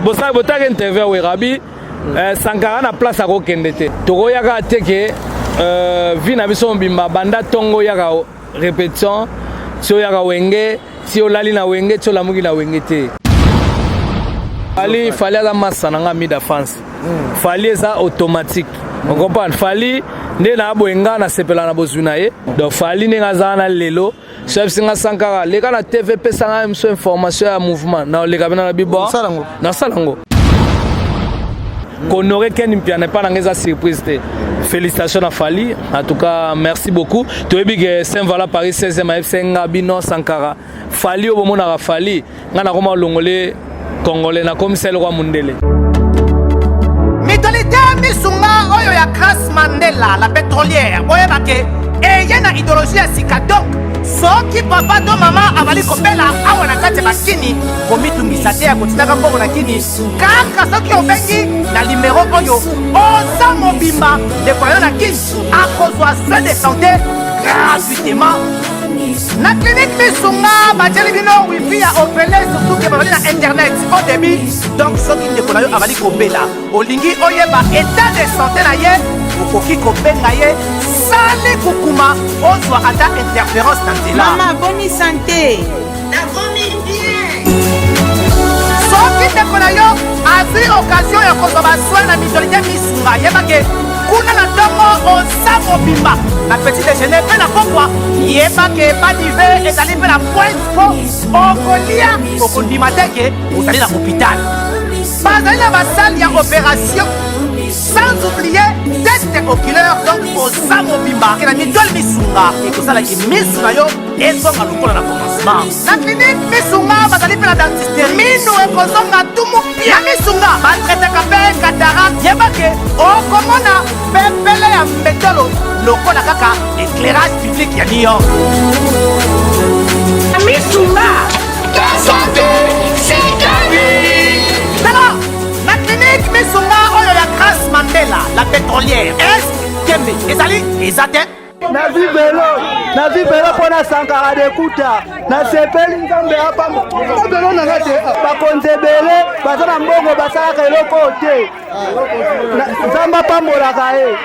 Bosala botaka interview ya Werabi eh, Sankara na place akokende te. Tokoyaka te ke euh, vie na biso mobimba banda tongo yaka répétition ti oyaka wenge ti olali na wenge ti olamuki na wenge te. Fally Fally aza massa na nga mida fans. Mm. Fally eza automatique. On comprend Fally nde na boye nga nasepela na bozwi na ye. Donc Fally ndenge aza na lelo chef singa Sankara leka na TV pesa nga miso information ya mouvement na leka bena na bibo. Nasala ngo. Kohonorer Ken Mpiana epa na nga eza surprise te. Félicitations à Fally. En tout cas, merci beaucoup. Toyebi ke Saint-Vala Paris 16e AFC nga bino Sankara. Fally oyo bomonaka Fally, nga nakoma longole congolais nakomisa eloko ya mundele. Mutualité Misunga oyo ya Grace Mandela la pétrolière boyeba ke eye na idéologie ya sika donc soki papa to mama azali kobela awa na kati ya bakini komitungisa te ya kotindaka mbongo na kini kaka soki obengi na limero oyo oza mobimba ndeko yo na kini akozwa soin de santé gratuitement na clinique Misunga batieli bino wifi ya ofele surtout ke bazali na internet au débit donc soki ndeko na yo azali kobela olingi oyeba état de santé na ye okoki kobenga ye sali kukuma ozwa ata interférence na nzela. Mama boni santé nakomi bien. Soki ndeko na yo azwi occasion ya kozwa basoin na mutualité Misunga yeba ke kuna na ntongo oza mobimba na petit déjeuner mpe na pokwa yeba ke badive ezali mpe na pointe mpo okolia okondima te ke ozali na hôpital bazali na basale ya opération sans oublier test oculaire donc oza mobimba ke na mutuelle Misunga ekosalaki misu na yo ezonga lokola na commencement. Na clinique Misunga bazali mpe na dentiste minu ekozonga tumu pia. Na Misunga batraitaka mpe cataracte yeba ke okomona pepele ya mbetolo lokola kaka éclairage public ya New York. Misunga santé c'est Tala na clinique Misunga oyo ya Grace Mandela la pétrolière est tembe ezali eza te. Nazwi velo, nazwi velo mpo na Sankara de Kuta. Nasepeli Nzambe apamba velo na nga te. Bakonzi ebele baza na mbongo basalaka eloko oyo te. Nzambe apambolaka ye.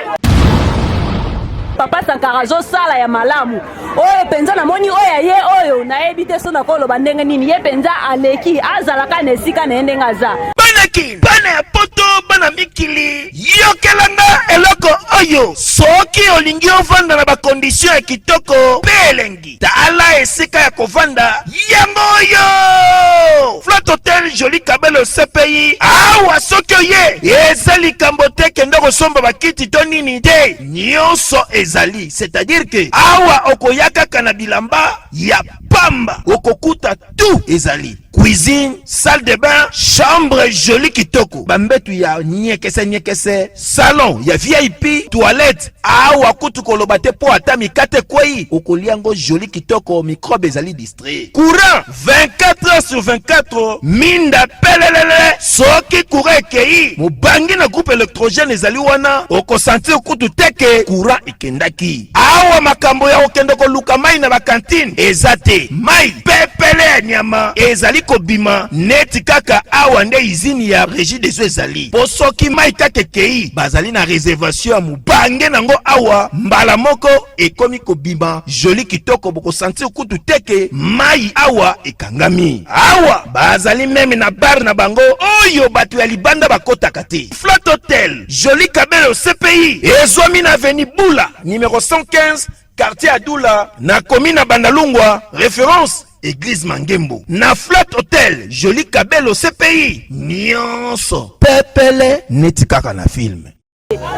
Papa Sankara azosala ya malamu oyo mpenza namoni oyo ya ye oyo nayebi te so nakoloba ndenge nini ye mpenza aleki azalaka na esika na ye ndenge aza. Bana kin, bana ya poto, bana mikili, yokela nga eloko oyo. Soki olingi ovanda na ba condition ya kitoko pe elengi, tala esika ya kovanda yango oyo. Flat Hotel Jolie Kabelo CPI. Awa soki oye, eza likambo te kende kosomba bakiti to nini te, nyonso ezali. C'est-à-dire que awa okoya kaka na bilamba ya pamba, okokuta tout ezali. Cuisine, salle de bain, chambre jolie kitoko, bambetu ya nyekese nyekese, salon ya VIP, toilette. Awa kutu koloba te po ata mikate ekwei okolia yango jolie kitoko, microbe ezali distrait. Courant 24 heures sur 24, minda pelelele. Soki courant ekei, mobangi na groupe électrogène ezali wana, okosentir kutu te ke courant ekendaki. Awa makambo ya kokende koluka mai na bakantine eza te. Mai pepele ya nyama ezali kobima neti kaka awa nde izini ya Régie des eaux ezali. Po soki mai kaka ekei, bazali na réservation ya mobange nango awa mbala moko ekomi kobima joli kitoko, bokosentir kutu te ke mai awa ekangami. Awa bazali meme na bar na bango oyo bato ya libanda bakotaka te. Flat Hotel Jolie Kabelo CPI ezwami na avenue Bula numéro 115 quartier Adula na commune ya Bandalungwa, référence Église Mangembo. Na Flat Hotel Jolie Kabelo CPI nyonso pepele neti kaka na film.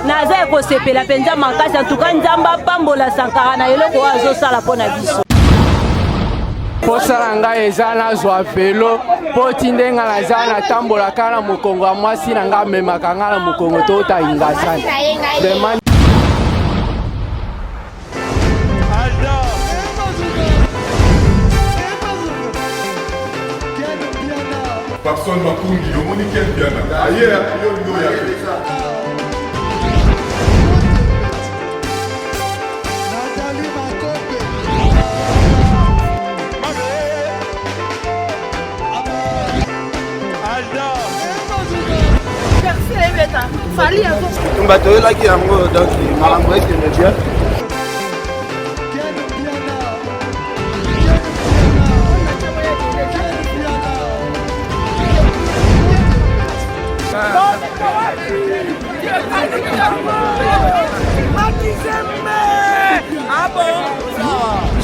Naza ya kosepela mpenza makasi antuka Nzambe apambola Sankara na eloko oyo azosala mpo na biso. Posa na ngai eza nazwa velo mpo ti nde ngai naza natambolaka na mokongo ya mwasi na ngai amemaka ngai na mokongo tota Ingasani. Vraiment. Papson Makungi, omoni Ken Mpiana aye yo olingi oya te. Bitumba toyelaki yango donc makambo ekende bien.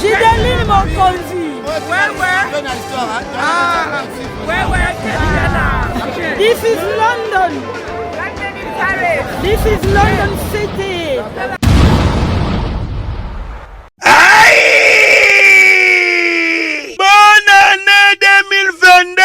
Gideline Mokonzi. Ouais, ouais. Ah, ouais, ouais. This is London. This is London City. Aïe Bonne année 2022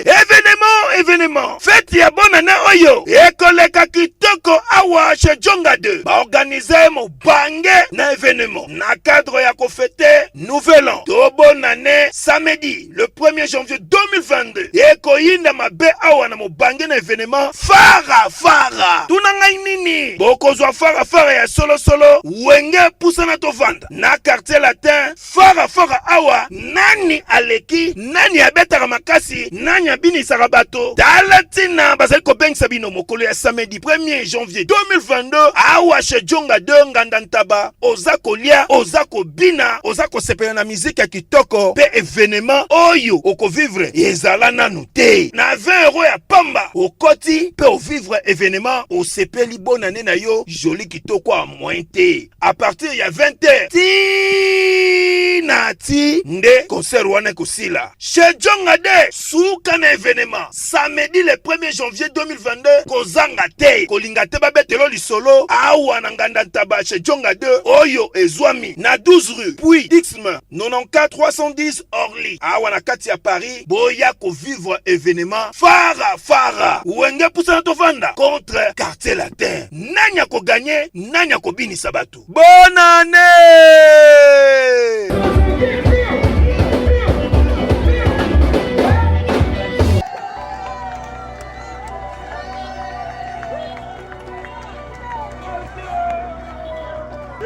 Événement, événement Fête ya bonne année oyo ekoleka kitoko awa chez Djonga 2 baorganize mobange na événement na cadre ya kofete nouvel an to bonne année samedi le 1er janvier 2022 ekoyinda mabe awa na mobange na événement fara fara tuna ngai nini bokozwa fara fara ya solosolo wenge pusana tovanda na quartier latin fara fara awa nani aleki nani abetaka makasi nani abinisaka bato tala ntina bazali kobengisa bino mokolo ya samedi 1er janvier 2022 awa chez jonga 2 nganda ntaba oza kolia oza kobina oza kosepela na miziki ya kitoko mpe evenema oyo okovivre ezala nanu te na 20 euro ya pamba okoti mpe ovivre evenema osepeli bonane na yo joli kitoko ya moyen te a partir ya 20 heures ti na ti nde concert wana ekosila chez jonga de suka na evenema samedi le 1er janvier 2022 kozanga te kolinga te babetelo lisolo awa na nganda ntaba chez jonga 2 oyo ezwami na 12 rue puis dixme 94 310 orly awa na kati ya paris boya kovivre evenema fara fara wenge pusana tovanda contre quartier latin nani akoganye nani akobinisa bato bonne année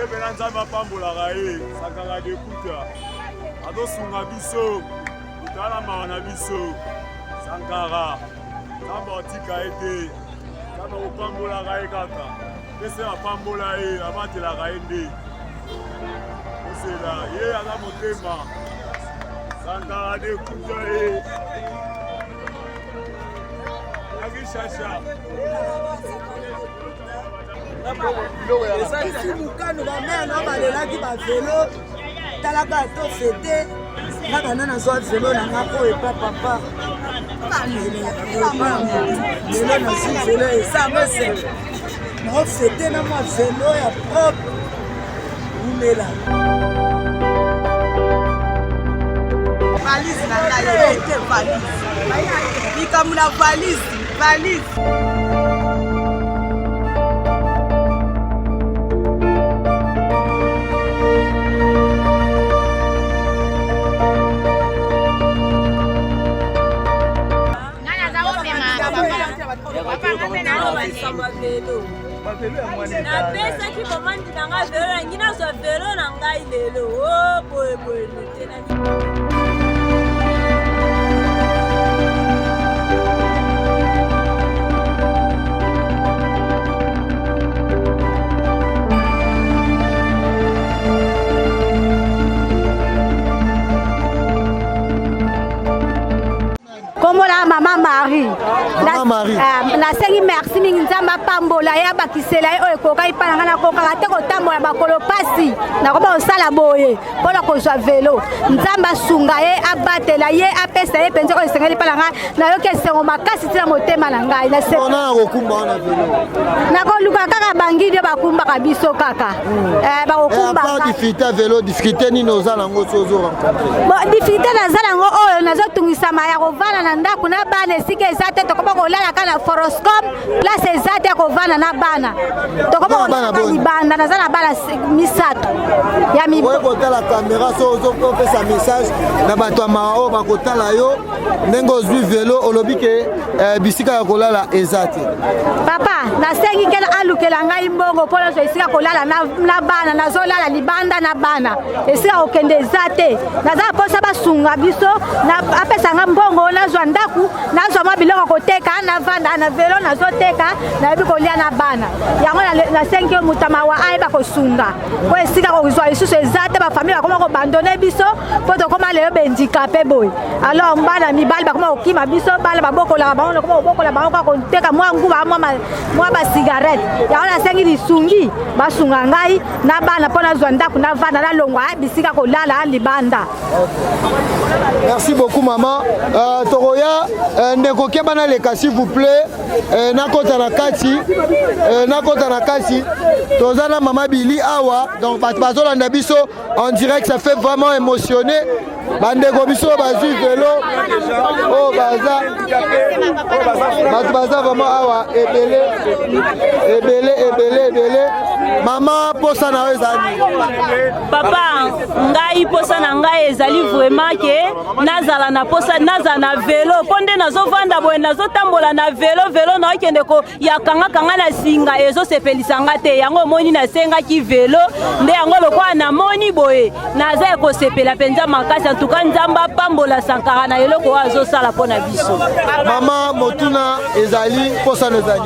ye mpena nzambe apambolaka ye sakaka dekuta azosunga biso kotala mawa na biso sankara nzambe atika ye te nzambe akopambolaka ye kaka pese apambola ye abatelaka ye nde kosela ye aza motema sankara dekuta ye akishasha esi mokano bamare na balelaki bavelo talaka to fete nga banda nazwa velo na nga oyo epa papa lelo nazwi velo eza mese naofete na mwa velo ya propre wumela valise na ngai te valise likambo na valise valise napesaki komandi na ngai velo nangi nazwa velo na ngai lelo o oh, boye boye te kombo na mama marie eh, nasengi merci mingi nzambe apambola ye abakisela ye oyo ekokaki mpa na ngai nakokaka te kotambola makolo mpasi nakoba kosala boye mpo na kozwa velo nzambe asunga ye abatela ye apesa ye mpenza oyo esengeli mpa na ngai nayoki esengo makasi ntina motema na ngai nakoluka kaka bangidi oyo bakumbaka biso kaka hmm. eh, bakokumbaka difficulté velo difficulté nini oza nango so ozo rencontre bon difficulté naza nango oyo nazotungisama ya kovanda na ndako na bana esika eza te tokoma kolala kaka na foroscom place eza te ya kovanda na bana tokoma kolala libanda naza na bana misato ya oye kotala kamera so ozopesa message na bato ya mawa oyo bakotala yo Ndenge ozwi velo olobi ke eh, bisika ya kolala eza te. Papa, nasengi kena alukela ngai mbongo mpo nazwa esika kolala na, na bana. Nazolala libanda na bana, esika kokende eza te. Naza na mposa basunga biso, apesa nga mbongo nazwa ndako, nazwa mwa biloko koteka, navanda na velo nazoteka, nayebi kolia na bana. Yango nasengi yo moto ya mawa ayeba kosunga mpo esika kozwa lisusu eza te. Bafamille bakoma kobandone biso mpo tokoma lelo bahandicapé boye. Alors bana mibali bakoma kokima biso, bana babokolaka bango, nakoma kobokola bango kaka koteka mwa nguba, mwa basigarete. Yango nasengi lisungi, basunga ngai na bana mpo nazwa ndako navanda, nalongwa bisika kolala libanda. Merci beaucoup maman. Tokoya ndeko keba naleka s'il vous plaît. Nakota na kati, nakota na kati. Toza na mama Bili awa, donc bato bazolanda biso en direct, ça fait vraiment émotionner. Bandeko biso bazwi velo oyo baza bato baza vraiment awa ebele ebele ebele ebele. Mama, posa na yo ezali? Papa, ngai posa na ngai ezali vraiment ke nazala na posa nazala na velo, mpo nde nazovanda boye, nazotambola na velo, velo naokende ya kangakanga na singa, ezosepelisa nga te. Yango omoni nasengaki velo nde yango lokola namoni boye, naza ya kosepela mpenza makasi. Antuka Nzambe apambola Sankara na eloko oyo azosala mpo na biso. Mama, motuna ezali, posano ezali?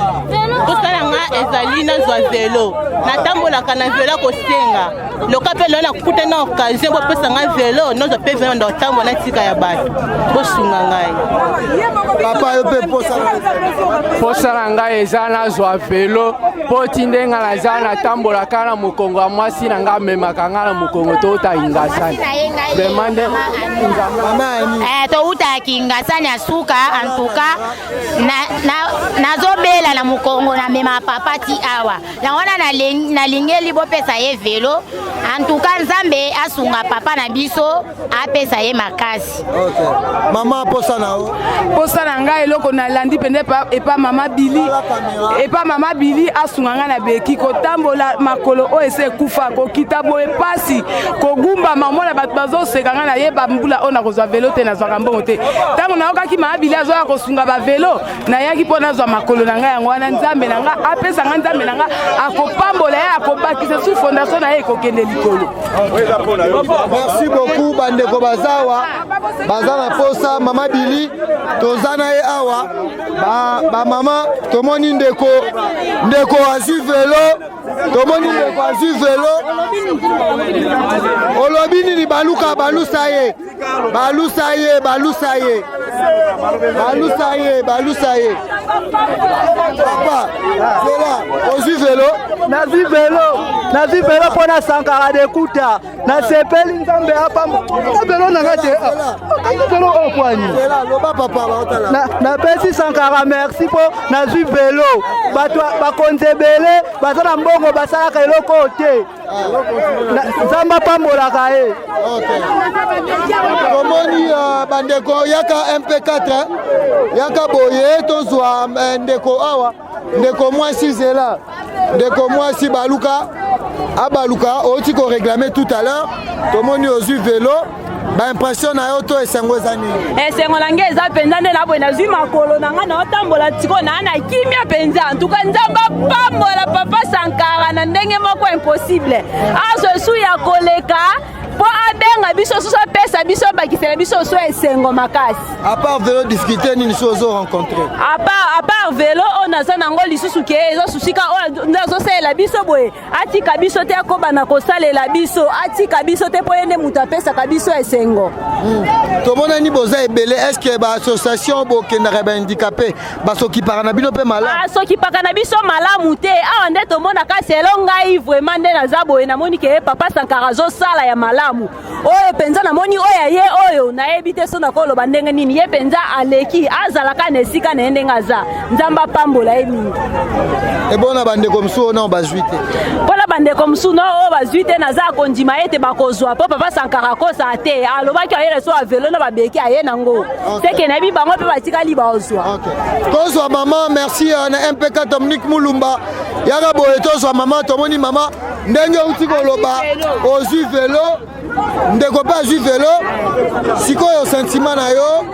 Posa na nga ezali nazwa velo. Natambolaka na velo kosenga loka mpe lelo nakuta na occasion, bopesa ngai velo, nozwa mpe velo nda kotambola na tika ya bato. Bosunga ngai. Papa, yo mpe posa? Posa na ngai eza nazwa velo mpo ti ndenge naza natambolaka na mokongo ya mwasi na ngai, amemaka ngai na mokongo, touta Ingasani vraiment nde. Touta Kingasani ya suka. Antuka nazobela na mokongo, namema papa ti awa. Yango wana nalingeli bopesa ye velo. Antuka Nzambe asunga papa na biso, apesa ye makasi. Okay. Mama, posa na yo? Posa na ngai, eloko nalandi mpenza epa mama Bili, epa mama Bili asunga ngai na beki kotambola. Makolo oyo ese ekufa, kokita boye pasi, kogumbama, omona bato bazoseka ngai. Nayeba mbula oyo nakozwa velo te, nazwaka mbongo te. Ntango nayokaki mama Bili azoya kosunga bavelo, nayaki mpo nazwa makolo na ngai. Yango wana Nzambe na ngai apesa ngai, Nzambe na ngai akopambola ye, akobakisa su fondation na ye, ekokende likolo. Merci beaucoup. Bandeko baza awa, baza na posa. Mama Bili toza na ye awa. Bamama, tomoni ndeko, ndeko azwi velo, tomoni ndeko azwi velo. Olobi nini? Baluka balusa ye, balusa ye, balusa ye, balusa ye, balusa ye. Papa, zela, ozwi velo? Nazwi velo, nazwi velo mpo na Sankara Dekuta. Nasepeli, Nzambe apamba na velo na nga te. Okangi velo oyo kwani? Loba papa, baotala. Napesi Sankara merci mpo nazwi velo. Bato bakonzi ebele baza na mbongo, basalaka eloko oyo te. Nzambe apambolaka ye. Tomoni bandeko yaka MP4, yaka boye, tozwa ndeko awa, ndeko mwasi. Zela, ndeko mwasi, baluka abaluka. Outi koréclamer tout à l'heure, tomoni ozwi velo. Baimpression na yo to esengo eza nini? Esengo na ngai eza mpenza nde na boye nazwi makolo na ngai, naotambola sikoyo naa na kimia mpenza. Antuka Nzambe apambola papa Sankara na ndenge moko impossible, azwa esu ya koleka mpo abenga biso susu, apesa biso, abakisela biso so esengo makasi. À part velo, difficulté nini so ozo rencontre? À part velo oyo naza nango lisusu ke eza susika oyo nde azosalela biso boye, atika biso te, akoba na kosalela biso, atika biso te, mpo ye nde moto apesaka biso esengo. Tomonani boza ebele, est ce que baassociation bokendaka bahandicapé basokipaka na bino mpe malamu? Asokipaka na biso malamu te. Awa nde tomonaka selo. Ngai vraiment nde naza boye, namoni ke papa Sankara azosala ya malamu. Oyo mpenza namoni oyo ye oyo, nayebi te so nakoloba ndenge nini. Ye mpenza aleki, azalaka na esika na ye ndenge aza. Nzambe apambola ye mingi. Ebona bandeko mosusu oyo nao bazwi te? Mpona bandeko mosusu no oyo bazwi te, naza kondima ete bakozwa, mpo papa Sankara akosaka te. Alobaki ayele so avelo na babeki aye nango seke, nayebi bango mpe batikali bazwa. Tozwa mama, merci na MPK Dominique Mulumba. Yaka boye, tozwa mama. Tomoni mama, ndenge outi koloba, ozwi velo. Ndeko mpe azwi velo. Sikoyo sentiment na yo?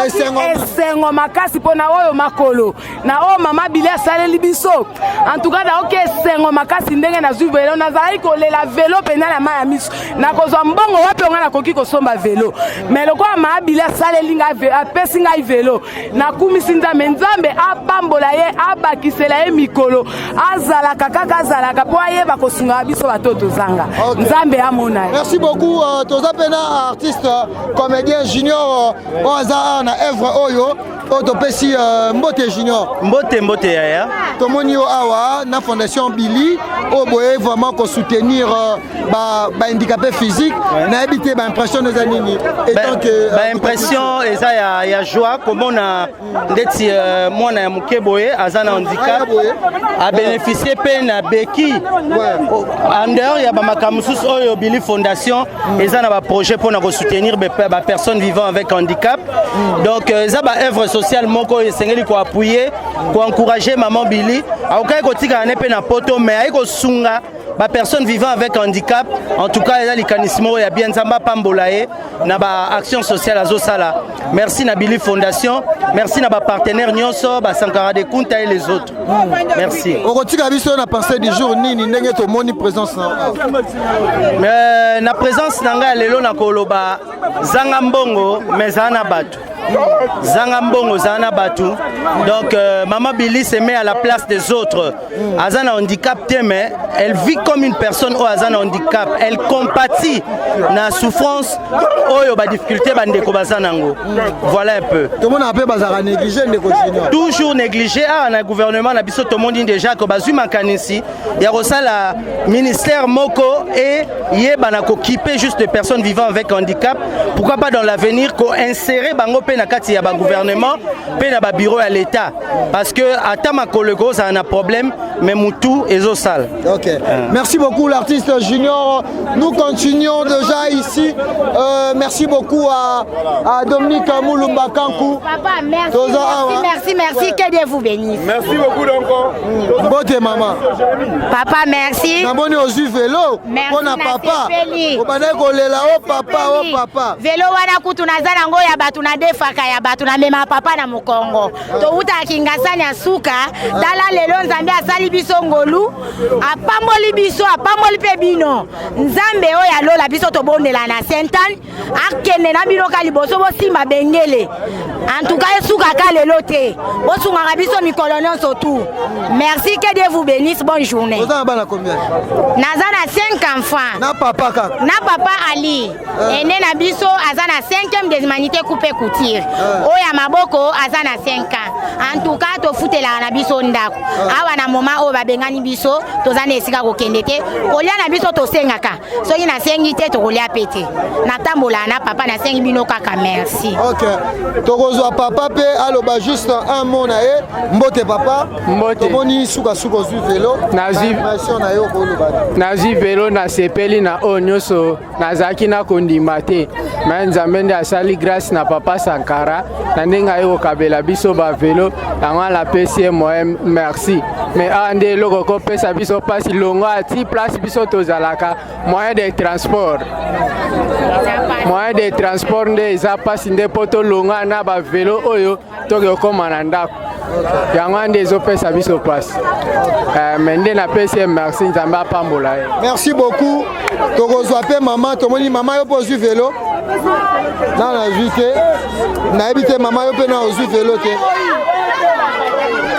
Esengo, esengo makasi mpo na oyo makolo na oyo mama Bili asaleli biso. En tout cas nayoki esengo makasi ndenge nazwi velo. Nazalaki kolela velo mpenza na mai ya miso, nakozwa mbongo wapi onga nakoki kosomba velo? Mais lokola mama Bili asaleli ngai, apesi ngai velo, nakumisi Nzambe. Nzambe apambola ye, abakisela ye mikolo, azalaka kaka, azalaka mpo ayeba kosungaka biso bato tozanga. Nzambe amona ye. Merci beaucoup. Toza mpe na artiste comédien Junior oyo aza awa na œuvre oyo oyo topesi mbote. Junior. Mbote, mbote yaya. Tomoni yo awa na Fondation Billy oyo boye vraiment kosoutenir bahandicapé physique. Nayebi te baimpression eza nini étant que Baimpression eza ya joie komona ndeti mwana ya moke boye aza na handicap abénéficie mpe na béquille, en dehors ya bamakambo mosusu oyo Billy Fondation eza na baprojet mpona kosoutenir bapersonnes vivant avec handicap. Donc eza baœuvre sociale moko oyo esengeli koappuyer, koencourager. Maman Billy akokaki kotikala ne mpe na poto, mais ayi kosunga bapersonnes vivant avec handicap. En tout cas eza likanisi moko ya bien. Nzambe apambola ye na baaction sociale azosala. Merci na Billy Fondation, merci na bapartenaire nyonso, basankara de Kunta et les autres. Merci. Okotika biso na pensée du jour nini ndenge tomoni présence na Na présence na ngai ya lelo, nakoloba: zanga mbongo mais zala na bato, zanga mbongo, zala na bato. Donc maman Billy se met à la place des autres. Aza na handicap te, mais elle vit comme une personne oyo aza na handicap. Elle compatit na souffrance oyo badifficulté bandeko baza nango. Voilà un peu. Tomona mpe bazalaka négligé, ndeko Junior. Toujours négligé. Awa na gouvernement na biso, tomoni déjà ko bazwi makanisi ya kosala ministère moko eyebana kokipe juste des personnes vivant avec handicap. Pourquoi pas dans l'avenir koinsérer bango mpe na kati ya bagouvernement mpe na babureau ya l'État? Parce que ata makolo ekozala na problème, mais mutu ezosala. Ok, merci beaucoup l'artiste Junior. Nous continuons déjà ici. Merci beaucoup à Dominique Moulumba Kankou. Papa, merci, Toza awa. merci, merci, merci. Que Dieu vous bénisse. Merci beaucoup donc. Mbote mama. Papa, merci. Namoni ozwi velo. Merci, mpona papa. Nasepeli. Obandaki kolela: o papa, o papa. Velo wana kutu naza nango ya bato, nadefaka ya bato, namema papa na mokongo. Towutaka Kingasani ya suka. Tala lelo Nzambe asali biso ngolu, apamboli biso, apamboli mpe bino. Nzambe oyo alola biso, tobondela na Sainte Anne, akende na bino ka liboso, bosimba bengele. En tout cas esukaka lelo te, bosungaka biso mikolo nyonso tu. Merci, que Dieu vous bénisse, bonne journée. Oza na bana combien? Naza na 5 enfants. Na papa kaka? Na papa Ali. Ene na biso aza na 5e des humanités, coupe couture. Oyo ya maboko aza na 5 ans. En tout cas tofutelaka na biso ndako awa. Na moma oyo babengani biso, toza na esika kokende te. Kolia na biso tosengaka, soki nasengi te tokolia pe te. Natambolaka na papa, nasengi bino kaka merci. Ok, tokozwa papa mpe aloba juste un mot na ye. Mbote papa. Mbote. Tomoni sukasuka ozwi velo. Nazwi. Na yo koloba? Nazwi velo, nasepeli na oyo nyonso. Nazalaki na kondima te, mais Nzambe nde asali grâce na papa Sankara na ndenge aye kokabela biso bavelo yango wana. Apesi ye moyen, merci. Mais awa nde eloko kopesa biso mpasi, longo ati place biso tozalaka, moyen de transport, moyen de transport nde eza mpasi, nde mpo tolonga na bavelo oyo toke kokóma na ndako. Yango wana nde ezopesa biso mpasi. Mais nde napesi ye merci, Nzambe apambola ye. Merci beaucoup. Tokozwa mpe mama. Tomoni mama, yo mpe ozwi velo? Na nazwi te, nayebi te. Mama, yo mpe na ozwi velo te?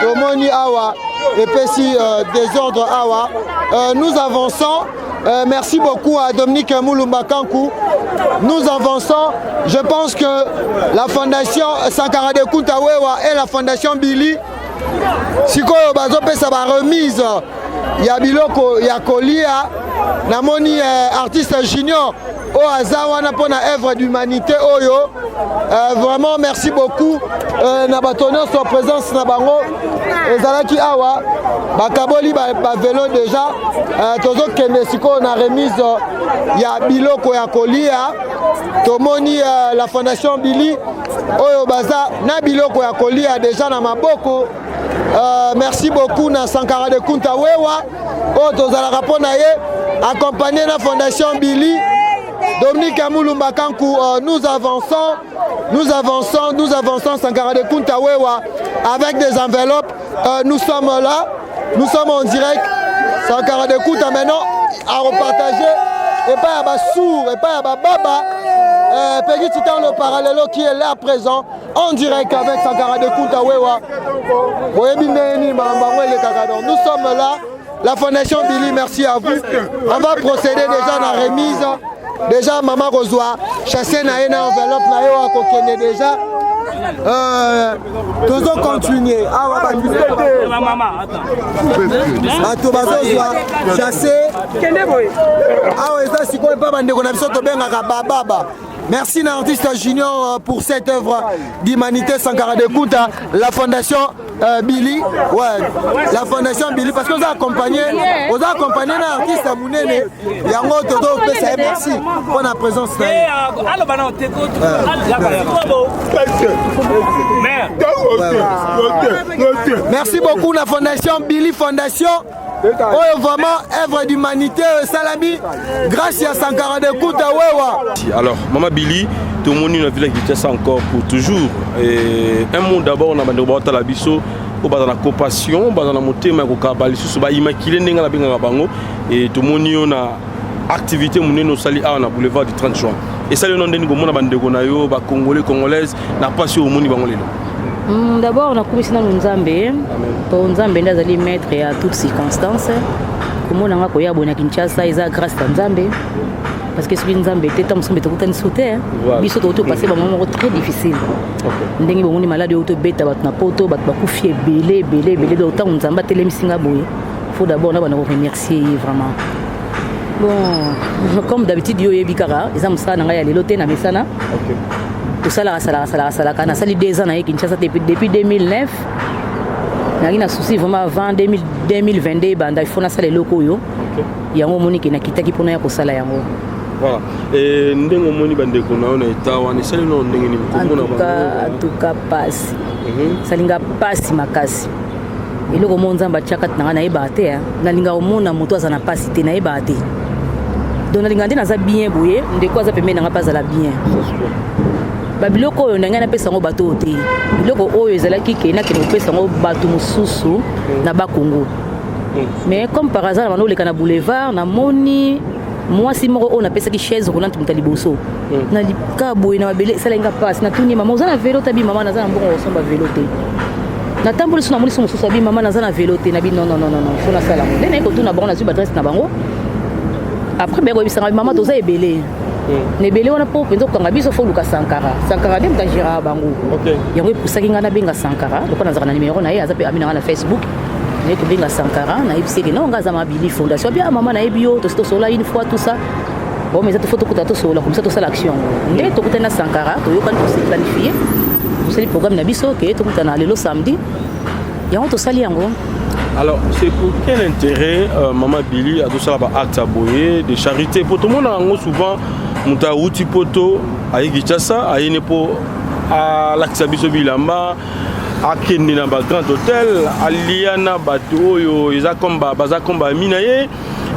Tomoni awa epesi désordre awa. Nous avançons. Merci beaucoup à Dominique Moulumba Kankou. Nous avançons. Je pense que la fondation Sankara de Kuntawewa et la fondation Billy, sikoyo bazopesa ba remise ya biloko ya kolia. Namoni artiste Junior oyo aza wana mpona œuvre d'humanité oyo. Vraiment merci beaucoup na bato nyonso présence na bango ezalaki awa. Bakaboli bavelo ba déjà. Tozokende sikoyo na remise ya biloko ya kolia. Tomoni la fondation Billy oyo baza na biloko ya kolia déjà na maboko. Merci beaucoup na Sankara de Kunta Wewa oyo tozalaka mpo na ye, accompagné na fondation Billy. Dominique Amulumba Kanku, nous avançons, nous avançons, nous avançons, Sankara de Kuntawewa, avec des enveloppes. Nous sommes là, nous sommes en direct. Sankara de Kunta maintenant à repartager. Et pas à Bassour, et pas à Baba. Peggy Titan, le parallèle qui est là présent en direct avec Sankara de Kunta Wewa. Nous sommes là. La Fondation Billy, merci à vous. On va procéder déjà à la remise. Déjà, Maman Rosoa, chassé na une enveloppe, na yo akokende déjà. Tozo continuer. Awa bato bazozwa chasse awa eza sikoyo mpa bandeko na biso tobengaka bababa. Merci na artiste Junior pour cette œuvre d'humanité Sankara de Kunta, la fondation Billy, ouais, la fondation Billy, parce que vous accompagné, vous accompagné na artiste Mounene, yango toto pesa merci pour la présence. Merci beaucoup la fondation Billy Fondation. Oh, vraiment, œuvre d'humanité, Salami, grâce à Sankara de Kunta Wewa. Alors, Maman Billy, tout le monde a vu la ça encore pour toujours. Et un mot d'abord, on a demandé à la biso, on a la compassion, on a la motema kokaba lisusu ba immaculé ndenge na bengaka bango et tout le monde a activité monene osali awa na boulevard du 30 juin. Esali ono ndenge komona bandeko na yo ba congolais congolaise na pasi oyo omoni bango lelo. D'abord nakumisi nanu Nzambe mpo Nzambe nde azali maître ya toute circonstance. Komona nga koya boye na Kinshasa eza grâce ya Nzambe, parce que soki Nzambe te, ntango mosusu tokutani so te. Biso tokoki topase bamoments moko très difficile ndenge bomoni maladi oyo tobeta bato na poto, bato bakufi ebele ebele ebele. Donc ntango Nzambe atelemisi nga boye, faut d'abord na banda koremercier ye vraiment. Bon, comme d'habitude yo oyebi kaka, eza mosala na ngai ya lelo te na mesana tosalaka salaka salaka salaka. Nasali 2 ans na ye Kinshasa te depuis 2009. Nazalaki na souci vraiment avant 2022 ebanda, il faut nasala eloko oyo. Yango omoni ke nakitaki mpona ya kosala yango. Voilà, e ndenge omoni bandeko na yo na eta wana, esali nano ndenge nini komona bango? En tout cas pasi, esalinga pasi makasi. Eloko mo Nzambe atia kati na ngai, nayebaka te. Nalinga komona moto aza na pasi te, nayebaka te. Donc nalinga nde naza bien boye, ndeko aza pembeni na ngai mpe azala bien. Babiloko oyo na ngai napesa yango bato oyo te. Biloko oyo ezalaki ke nakende kopesa yango bato mosusu na Bakongo, mais comme par hasard na bando oleka na boulevard, namoni mwasi moko oyo napesaki chaise roulante moto ya liboso na kaka boye na mabele. Esalaki nga mpasi. Natuni: "Mama, oza na vélo?" Tabi: "Mama, naza na mbongo kosomba vélo te." Natamboli so, namoni so mosusu abi: "Mama, naza na vélo te." Nabi: "Non, non, non, non, faut nasala yango." Nde naye kotuna bango, nazwi baadresse na bango. Après baye koyebisanga: "Mama, toza ebele na ebele wana mpo mpenza kokanga biso, faut luka Sankara. Sankara nde moto agéraka bango." Yango epusaki ngai nabenga Sankara. Lokola nazalaka na nimero na ye, aza mpe ami na ngai na Facebook, naye kobenga Sankara, nayebisi eke non, ngai aza Mabili Fondation. Abi: "Ah mama, nayebi yo, tosi tosola une fois, tout ça. Bon, mais eza faut tokuta, tosolola komisa, tosala action yango." Nde tokutani na Sankara, toyokani, tose planifie, tosali programme na biso ke tokutana lelo samedi. Yango tosali yango. Alors, c'est pour quel intérêt Maman Billy azosala baacte ya boye de charité? Po tomona yango souvent, moto awuti poto, aye Kinshasa, ayeni mpo alakisa biso bilamba, akende na bagrand hôtel, alia na bato oyo eza comme baza comme bami na ye,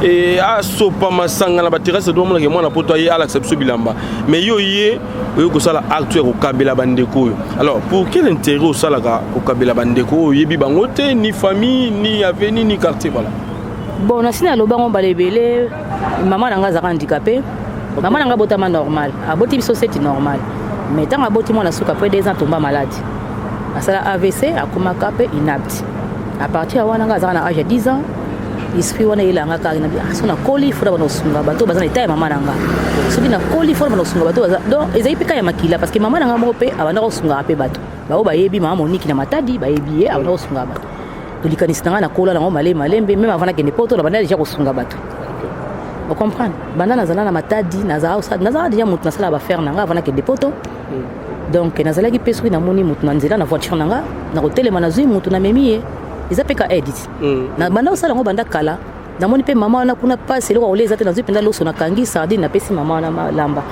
e asopa masanga na baterrasse. To bamonaka mwana poto aye alakisa biso bilamba, mais yo ye oyo kosala acte ya kokabela bandeko oyo. Alors, pour quel intérêt osalaka kokabela bandeko oyo oyebi bango te, ni famille, ni avenue, ni quartier? Voilà. Bon, nasi nalobango mbala ebele. Mama na ngai azalaka handicapé. Mama na ngai abotama normal, aboti biso seti normal, mais ntango aboti mwana suka, après 2 ans tomba malade, asala AVC, akomaka mpe inapte. À partir ya wana, ngai azalaka na age ya 10 ans. Esprit wana eyelanga kaka na so nakoli, faut na bana kosunga bato baza na état ya mama na nga. Soki nakoli, faut na bana kosunga bato baza. Donc ezali mpe ka ya makila, parce que mama na nga moko mpe abanda kosungaka mpe bato bao bayebi mama Moniki na Matadi, bayebi ye, abanda kosungaka bato. Tolikanisi na ngai nakola nango malembe malembe. Même avant nakende poto, na banda déjà kosunga bato, ocomprendre. Banda nazala na Matadi, nazala déjà moto nasala baaffaire na ngai avant nakende poto. Donc nazalaki mpe, soki namoni moto na nzela na voiture na nga, nakotelema, nazwi moto, namemi ye. Eza mpe ka aide na banda kosala yango banda kala. Namoni mpe mama wana kuna pasi, eloko kolia eza te, nazwi mpenza loso, nakangi sardine, napesi mama wana malamba.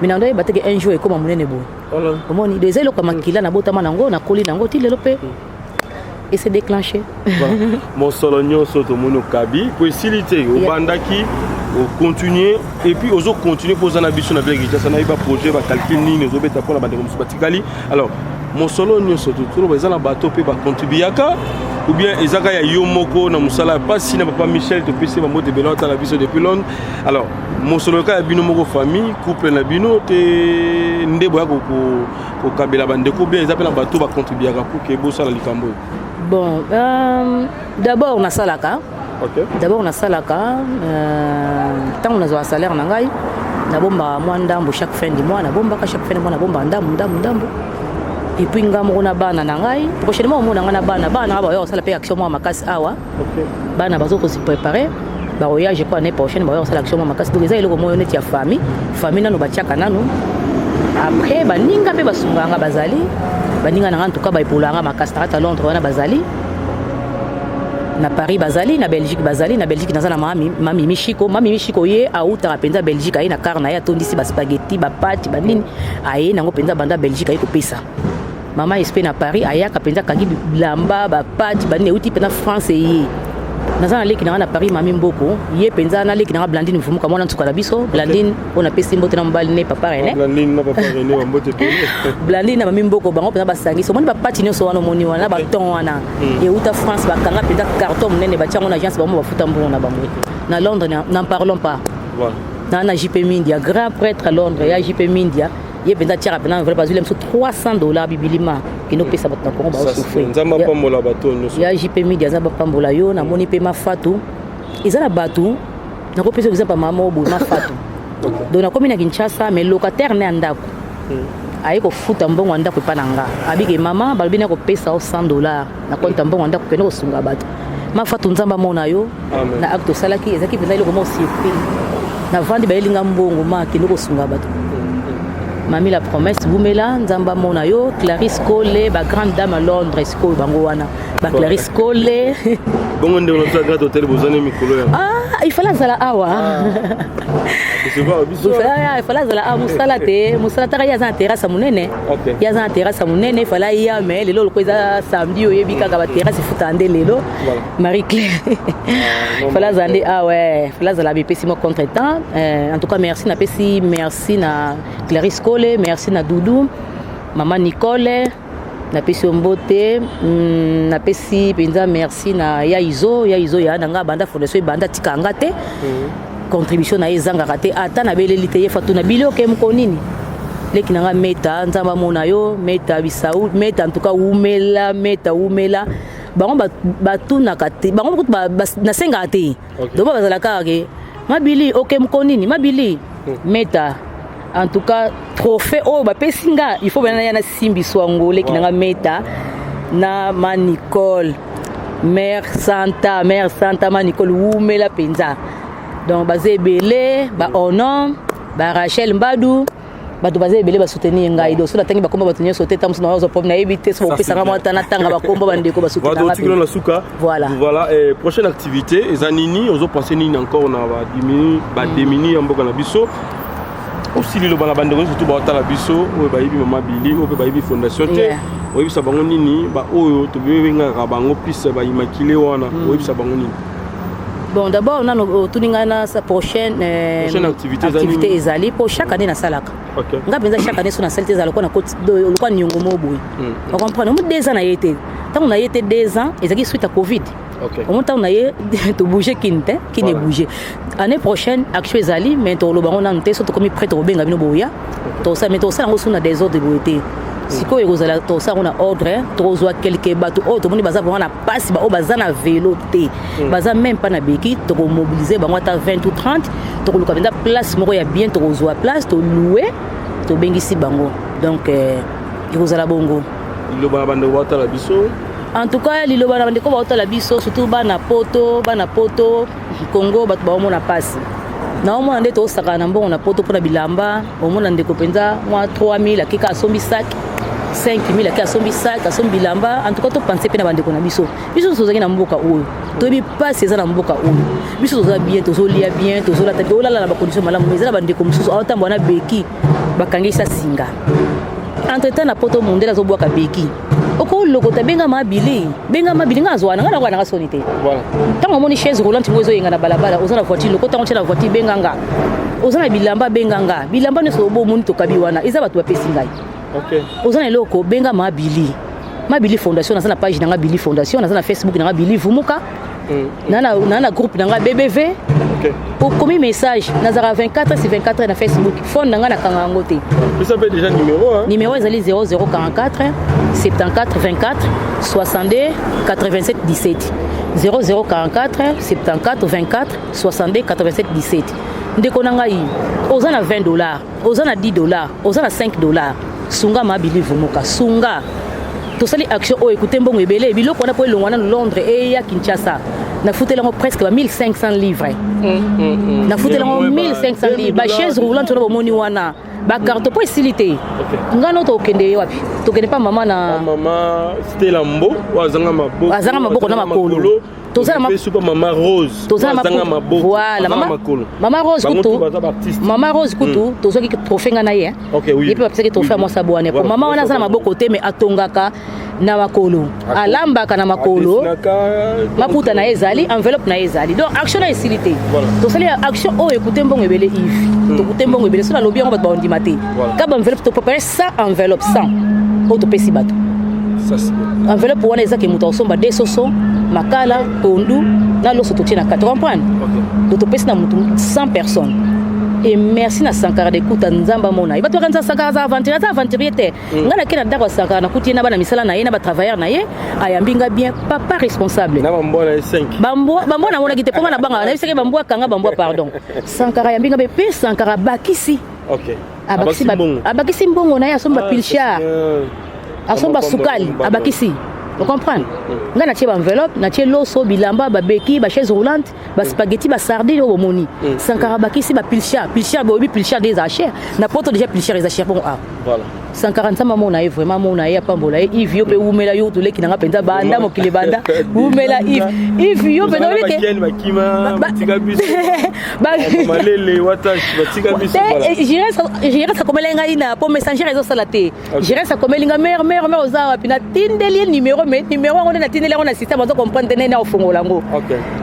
Mais na ndoyeba teke un jour ekóma monene boye. Omoni, eza eloko ya makila, nabotama nango, nakoli nango ti lelo mpe. Et se déclencher. Voilà. Mosolo nyonso tomoni okabi po esili te, obandaki, ocontinue et puis ozocontinue mpo oza na biso na ville Kinshasa. Nayebi baprojet, bacalcul nini ozobeta mpona bandeko mosusu batikali. Alors mosolo nyonso toloba, eza na bato mpe bacontribuaka ou bien ezaka ya yo moko na mosala ya pasi na papa Michel? Topesi bambote ebele, atala biso depuis Londres. Alors mosolo kaka ya bino moko, famille, couple na bino te nde boya kokabela bandeko, bien eza mpe na bato bacontribuaka pour ke bosala likambo oyo? Bon, d'abord nasalaka. D'abord nasalaka, ntango nazwaka salaire na ngai, nabombaka mwa ndambo chaque fin du mois. Nabombaka chaque fin du mois, nabombaka ndambo, ndambo, ndambo. Et puis nga moko na bana na ngai, prochainement omona ngai na bana. Bana na ngai baoya kosala mpe action mwa makasi awa. Bana bazo kosi préparer bakoya, je crois année prochaine bakoya kosala action mwa makasi. Donc eza eloko moko neti ya famille. Famille nano batiaka nano, après baninga mpe basungaka nga. Bazali baninga na nga, en tout cas baepolaka nga makasi na kati ya Londres wana. Bazali na Paris, bazali na Belgique, bazali na Belgique. Naza na mami, mami Mishiko. Mami Mishiko ye autaka mpenza Belgique, aye na car na ye, atondisi baspaghetti, bapâtes, banini, aye nango mpenza banda Belgique, aye kopesa mama Espe na Paris. Ayaka mpenza, akangi bilamba, bapâtes, banini, euti mpenza France. Eye naza na leki na nga na Paris, mami Mboko. Ye mpenza na leki na nga Blandine Vumuka, mwana nsuka na biso Blandine oyo napesi mbote na mobali ne papa René. Blandine na papa René, bambote ebele. Blandine na mami Mboko, bango mpenza basangisi. Omoni bapâtes nyonso wana, omoni wana na baton wana, euta France. Bakanga mpenza carton monene, batia yango na agence, bango bafuta mbongo na bango. Na Londres, n'en parlons pas. Na JP Mindia, grand prêtre à Londres, ya JP Mindia, ye mpenza atiaka mpenza enveloppe. Azwili biso 300 $, bibilima kende opesa bato na Kongo baosouffrir. Nzambe apambola bato nyonso. Ya JP Mindia, nzambe apambola yo. Namoni mpe Mafatu, eza na bato. Nakopesa exemple ya mama oyo boye, Mafatu. Donc nakomi na Kinshasa, mais locataire ne ya ndako aye kofuta mbongo ya ndako epa na nga. Abike mama balobi na kopesa yo 100 $ na compte ya mbongo ya ndako, kende kosunga bato. Mafatu, nzambe amona yo. Amen. Na acte osalaki ezalaki mpenza eloko moko surprise. Navandi, bayelinga mbongo, ma kende kosunga bato. Mami la promesse, wumela, nzambe amona yo. Clarisse Kole, bagrande dame à Londres sikoyo bango wana, baclarisse Kole. Bongo ndeko na biso ya Grand Hotel, bozani mikolo ya Ah, il fallait azala awa. Recevoir biso. Il fallait azala awa. Mosala te, mosala taka. Ye aza na terrasse ya monene. Ye aza na terrasse ya monene, il fallait aya, mais lelo loko eza samedi, oyebi kaka baterrasse efutaka nde lelo. Marie Claire, il fallait azala nde awa, il fallait azala, bepesi mo contretemps. En tout cas merci, napesi merci na Clarisse Kole, merci na Dudu, mama Nicole, napesi yo mbote. Napesi mpenza merci na ya Izo, ya Izo ya na nga. Banda fondation ebanda, tika nga te. Contribution na ye ezangaka te, ata nabeleli te, ye fatu na bili oke moko nini. Leki na nga Meta, nzambe amona yo. Meta Bisau, Meta, en tout cas wumela, Meta wumela. Bango batunaka te, bango kutu nasengaka te. Donc bazala kaka ke mabili oke moko nini, mabili Meta. En tout cas trophée oyo bapesi nga, il faut bana ya nasimbiso yango. Leki na nga Meta na ma Nicole, mère Santa, mère Santa, ma Nicole, wumela mpenza. Donc baza ebele, baonom, barachel Mbadu, bato baza ebele basoutenir ngai. Donc so natangi bakombo bato nyonso te, ntango mosusu nazwa problème, nayebi te so bopesanga mwa ta natanga bakombo bandeko basoutenir. Na suka. Voilà. Voilà, eh, prochaine activité eza nini? Ozopense nini encore na badimini, bademini ya mboka na biso? Osili loba na bandeko nyonso tu baotala biso, oyo bayebi mama Bili, oyo mpe bayebi fondation te. Oyebisa bango nini, baoyo tobengaka bango plus baimmaculé wana? Oyebisa bango nini? Bon, d'abord nano otuni ngai na sa prochaine Prochaine activité eza activité nini? Ezali mpo chaque année nasalaka. Nga mpenza chaque année so nasali te, ezala lokwa niongo mo boye. Ocomprendre? Omo 2 ans na ye te, ntango na ye te, 2 ans ezalaki suite ya Covid. Omo ntango na ye tobouge kini te, kini ebouge. Année prochaine action ezali, mais tokoloba yango nanu te. So tokomi prêt, tokobenga bino, boya tosala. Mais tosala yango su na désordre boye te. Sikoyo ekozala, tosala yango na ordre. Tokozwa quelque bato oyo tomoni baza vraiment na pasi, baoyo baza na vélo te, baza même pas na béquille. Tokomobilize bango ata 20 ou 30. Tokoluka mpenza place moko ya bien, tokozwa place, toloue, tobengisi bango. Donc ekozala bongo. Liloba na bandeko baotala biso? En tout cas liloba na bandeko baotala biso, surtout bana poto, bana poto, Congo bato baomona mpasi. Naomona nde tosakana na mbongo na poto mpona bilamba. Omona ndeko mpenza mwa 3000 akeka asombi sac, 5000 ake asombi sac, asombi bilamba. En tout cas topense mpe na bandeko na biso. Biso tozalaki na mboka oyo, toyebi mpasi eza na mboka oyo. Biso toza bien, tozolia bien, tozolata, tolala na bacondition malamu, mais eza na bandeko mosusu aotambola na béquille, bakangisa singa. Entre temps na poto mondele azobwaka béquille. Okolokota, benga mabili, benga mabili. Nga azwa na nga, nakoka nanga soni te. Ntango omoni chaise roulante moko ezoyenga na balabala, oza na voiture, lokota yango, tia na voiture, benga nga. Oza na bilamba, benga nga. Bilamba nyonso obo omoni tokabi wana, eza bato bapesi ngai. Oza na eloko, benga mabili, Mabili Fondation. Naza na page na nga Bili Fondation, naza na Facebook na nga Bili Vumuka, na groupe na nga BBV. Okomi message, nazalaka 24 sur 24 na Facebook. Phone na nga nakanga yango te. Pesa mpe déjà numéro, hein? Numéro ezali 0044 74 24 62 87 17, 0044 74 24 62 87 17. Ndeko na ngai, oza na 20 dollars, oza na 10 dollars, oza na 5 dollars, sunga Mabili Vumuka, sunga. Tosali action oyo ekute mbongo ebele. Biloko wana mpo elongwa nano Londres eya Kinshasa, nafuteli yango presque ba 1500 livres, nafuteli yango 1500 livres. Bachaise roulante wana bomoni wana, bacarton mpo esili te. Ngano tokende ye wapi? Tokende mpa mama na mama Stella Mbo oyo azanga maboko. Azanga maboko na makolo. Toza na mpe mama Rose. Toza na azanga maboko. Voilà, mama makolo. Mama Rose kutu, mama Rose kutu tozwaki trophée nga na ye. Ye mpe bapesaki trophée ya mwasi abwane po mama wana aza na maboko te, mais atongaka na makolo, alambaka na makolo, maputa na ye ezali, enveloppe na ye ezali. Donc action na esili te. Tosali action oyo ekute mbongo ebele, Ive, tokute mbongo ebele. So nalobi yango, bato baondima te. Ka baenveloppe, toprépare 100 enveloppe, 100 oyo topesi bato. Enveloppe wana ezaki moto akosomba de soso, makala, pondu na loso totie na kati, comprendre? Donc topesi na motu 100 personnes. Et merci na Sankara de Kuta, Nzambe amona ye. Bato bakanisa Sankara aza aventurier, aza aventurier te. Ngai nake na ndako ya Sankara, nakuti ye na bana misala na ye, na batravailleur na ye, ayambi nga bien, papa responsable. Na bambwa na ye 5. Bambwa, bambwa namonaki te mpo nga na bangaka, nayebisaki bambwa kanga bambwa, pardon. Sankara ayambi nga mpe Sankara abakisi. Abakisi mbongo na ye, asomba pilchard, asomba sukali, abakisi, ocomprendre? Ngai natie baenveloppe, natie loso, bilamba, babeki, bachaise roulante, baspaghetti, basardine oyo bomoni. Sankara abakisi bapilchard. Pilchard, boyebi pilchard nde ezala cher na poto déjà, pilchard eza cher bongo awa. Sankara, Nzambe amona ye, vraiment amona ye, apambola ye. Ive, yo mpe wumela, yo toleki nanga mpenza banda mokili banda, wumela Ive. Ive, yo mpenza oyebi ke malele watash batika biso. Jires akomeli ngai na po Messenger ezosala te. Jires akomeli ngai: "Mare, mare, mare, oza wapi?" Natindeli ye numéro, mais numéro yango nde natindeli yango na système, azo comprendre te ndenge akofongola yango.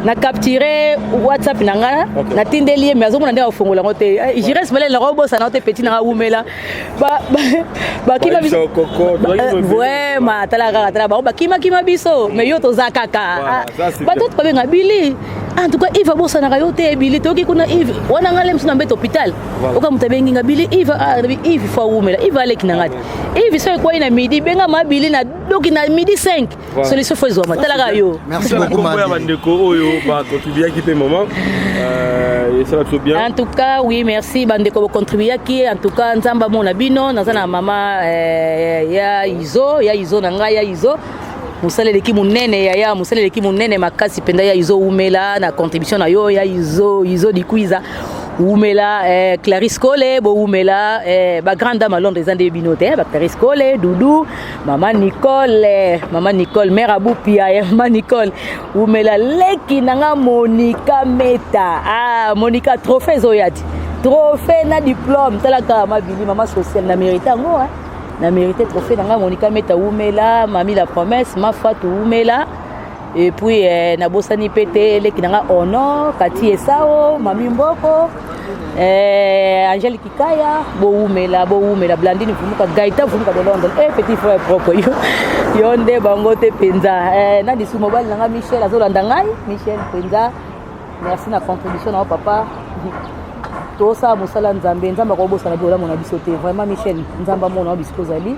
Na capture WhatsApp na nga, natindeli ye, mais azomona ndenge akofongola yango te. Jires malele, nakobosana te, petit nanga, wumela. Bakima biso vraiment, tala kaka, tala bango, bakimakima biso, mais yo toza kaka. Bato babenga Bili, en tout cas Yves abosanaka yo te. Bili, toyoki kuna Yves wana, nga le mosu na mbete hôpital, oka moto abengi nga: "Bili, Yves." Yves fo awumela, Yves aleki na nga te. Yves so ekwai na midi, benga ma Bili na doki na midi 5, solution fo ezwama, talaka yo. Merci beaucoup. Ya bandeko oyo bacontribuaki mpe mama, esala biso bien. En tout cas oui, merci bandeko bocontribuaki. En tout cas Nzambe amona bino. Naza na mama ya Izo, ya Izo na ngai, ya Izo, mosala eleki monene yaya, mosala eleki monene makasi mpenza. Ya Izo, wumela na contribution na yo. Ya Izo, Izo Dikwiza, wumela. Clarisse Kole, bowumela. Bagrande dame à Londres eza nde bino te, baclarisse Kole, Dudu, mama Nicole, mama Nicole, mare Abupia ya mama Nicole, wumela. Leki na nga Monika Meta, ah, Monika, trophée ezoya ti, trophée na diplôme. Talaka Mabili, mama sociale, na mérite yango, hein? Na mérité trophée na nga. Monika Meta, wumela. Mami la promesse, Mafatu, wumela. Et puis nabosani mpe te eleki na nga Honor Kati, Esao, Mami Mboko, Angèle Kikaya, bowumela, bowumela. Blandine Vumuka, Gaita Vumuka de Londres, petit frère propre, yo yo nde bango te mpenza. Na lisu mobali na nga Michel azolanda ngai. Michel mpenza, merci na contribution na yo papa. Tosala mosala Nzambe, Nzambe akobosana mpe olamona biso te. Vraiment Michel, Nzambe amona yo bisika ozali.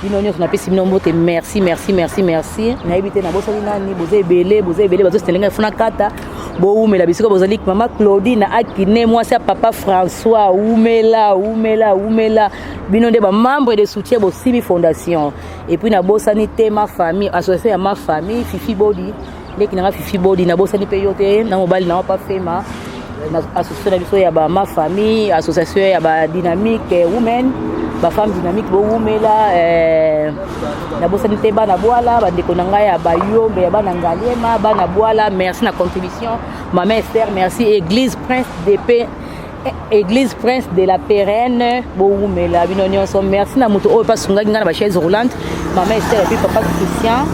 Bino nyonso napesi bino mbote, merci, merci, merci, merci. Nayebi te nabosani nani, boza ebele, boza ebele, bazositelenga efuna kata. Bowumela bisika bozali. Mama Claudine Akine, mwasi ya papa François, wumela, wumela, wumela. Bino nde bamembre de soutien bosimi fondation. Et puis nabosani te ma famille, association ya ma famille, Fifi Bodi, leki nanga Fifi Bodi, nabosani mpe yo te na mobali na pa Fema, na association na biso ya bama famille, association ya badynamique women, bafemme dynamique, bowumela. Nabosani te bana Bwala, bandeko na ngai ya Bayombe, ya bana Ngaliema, bana Bwala, merci na contribution. Mama Esther, merci. Église Prince de Paix, église Prince de la Pérenne, bowumela bino nyonso. Merci na moto oyo mpe asungaki ngai na bachaise roulante. mama Esther et puis papa Christian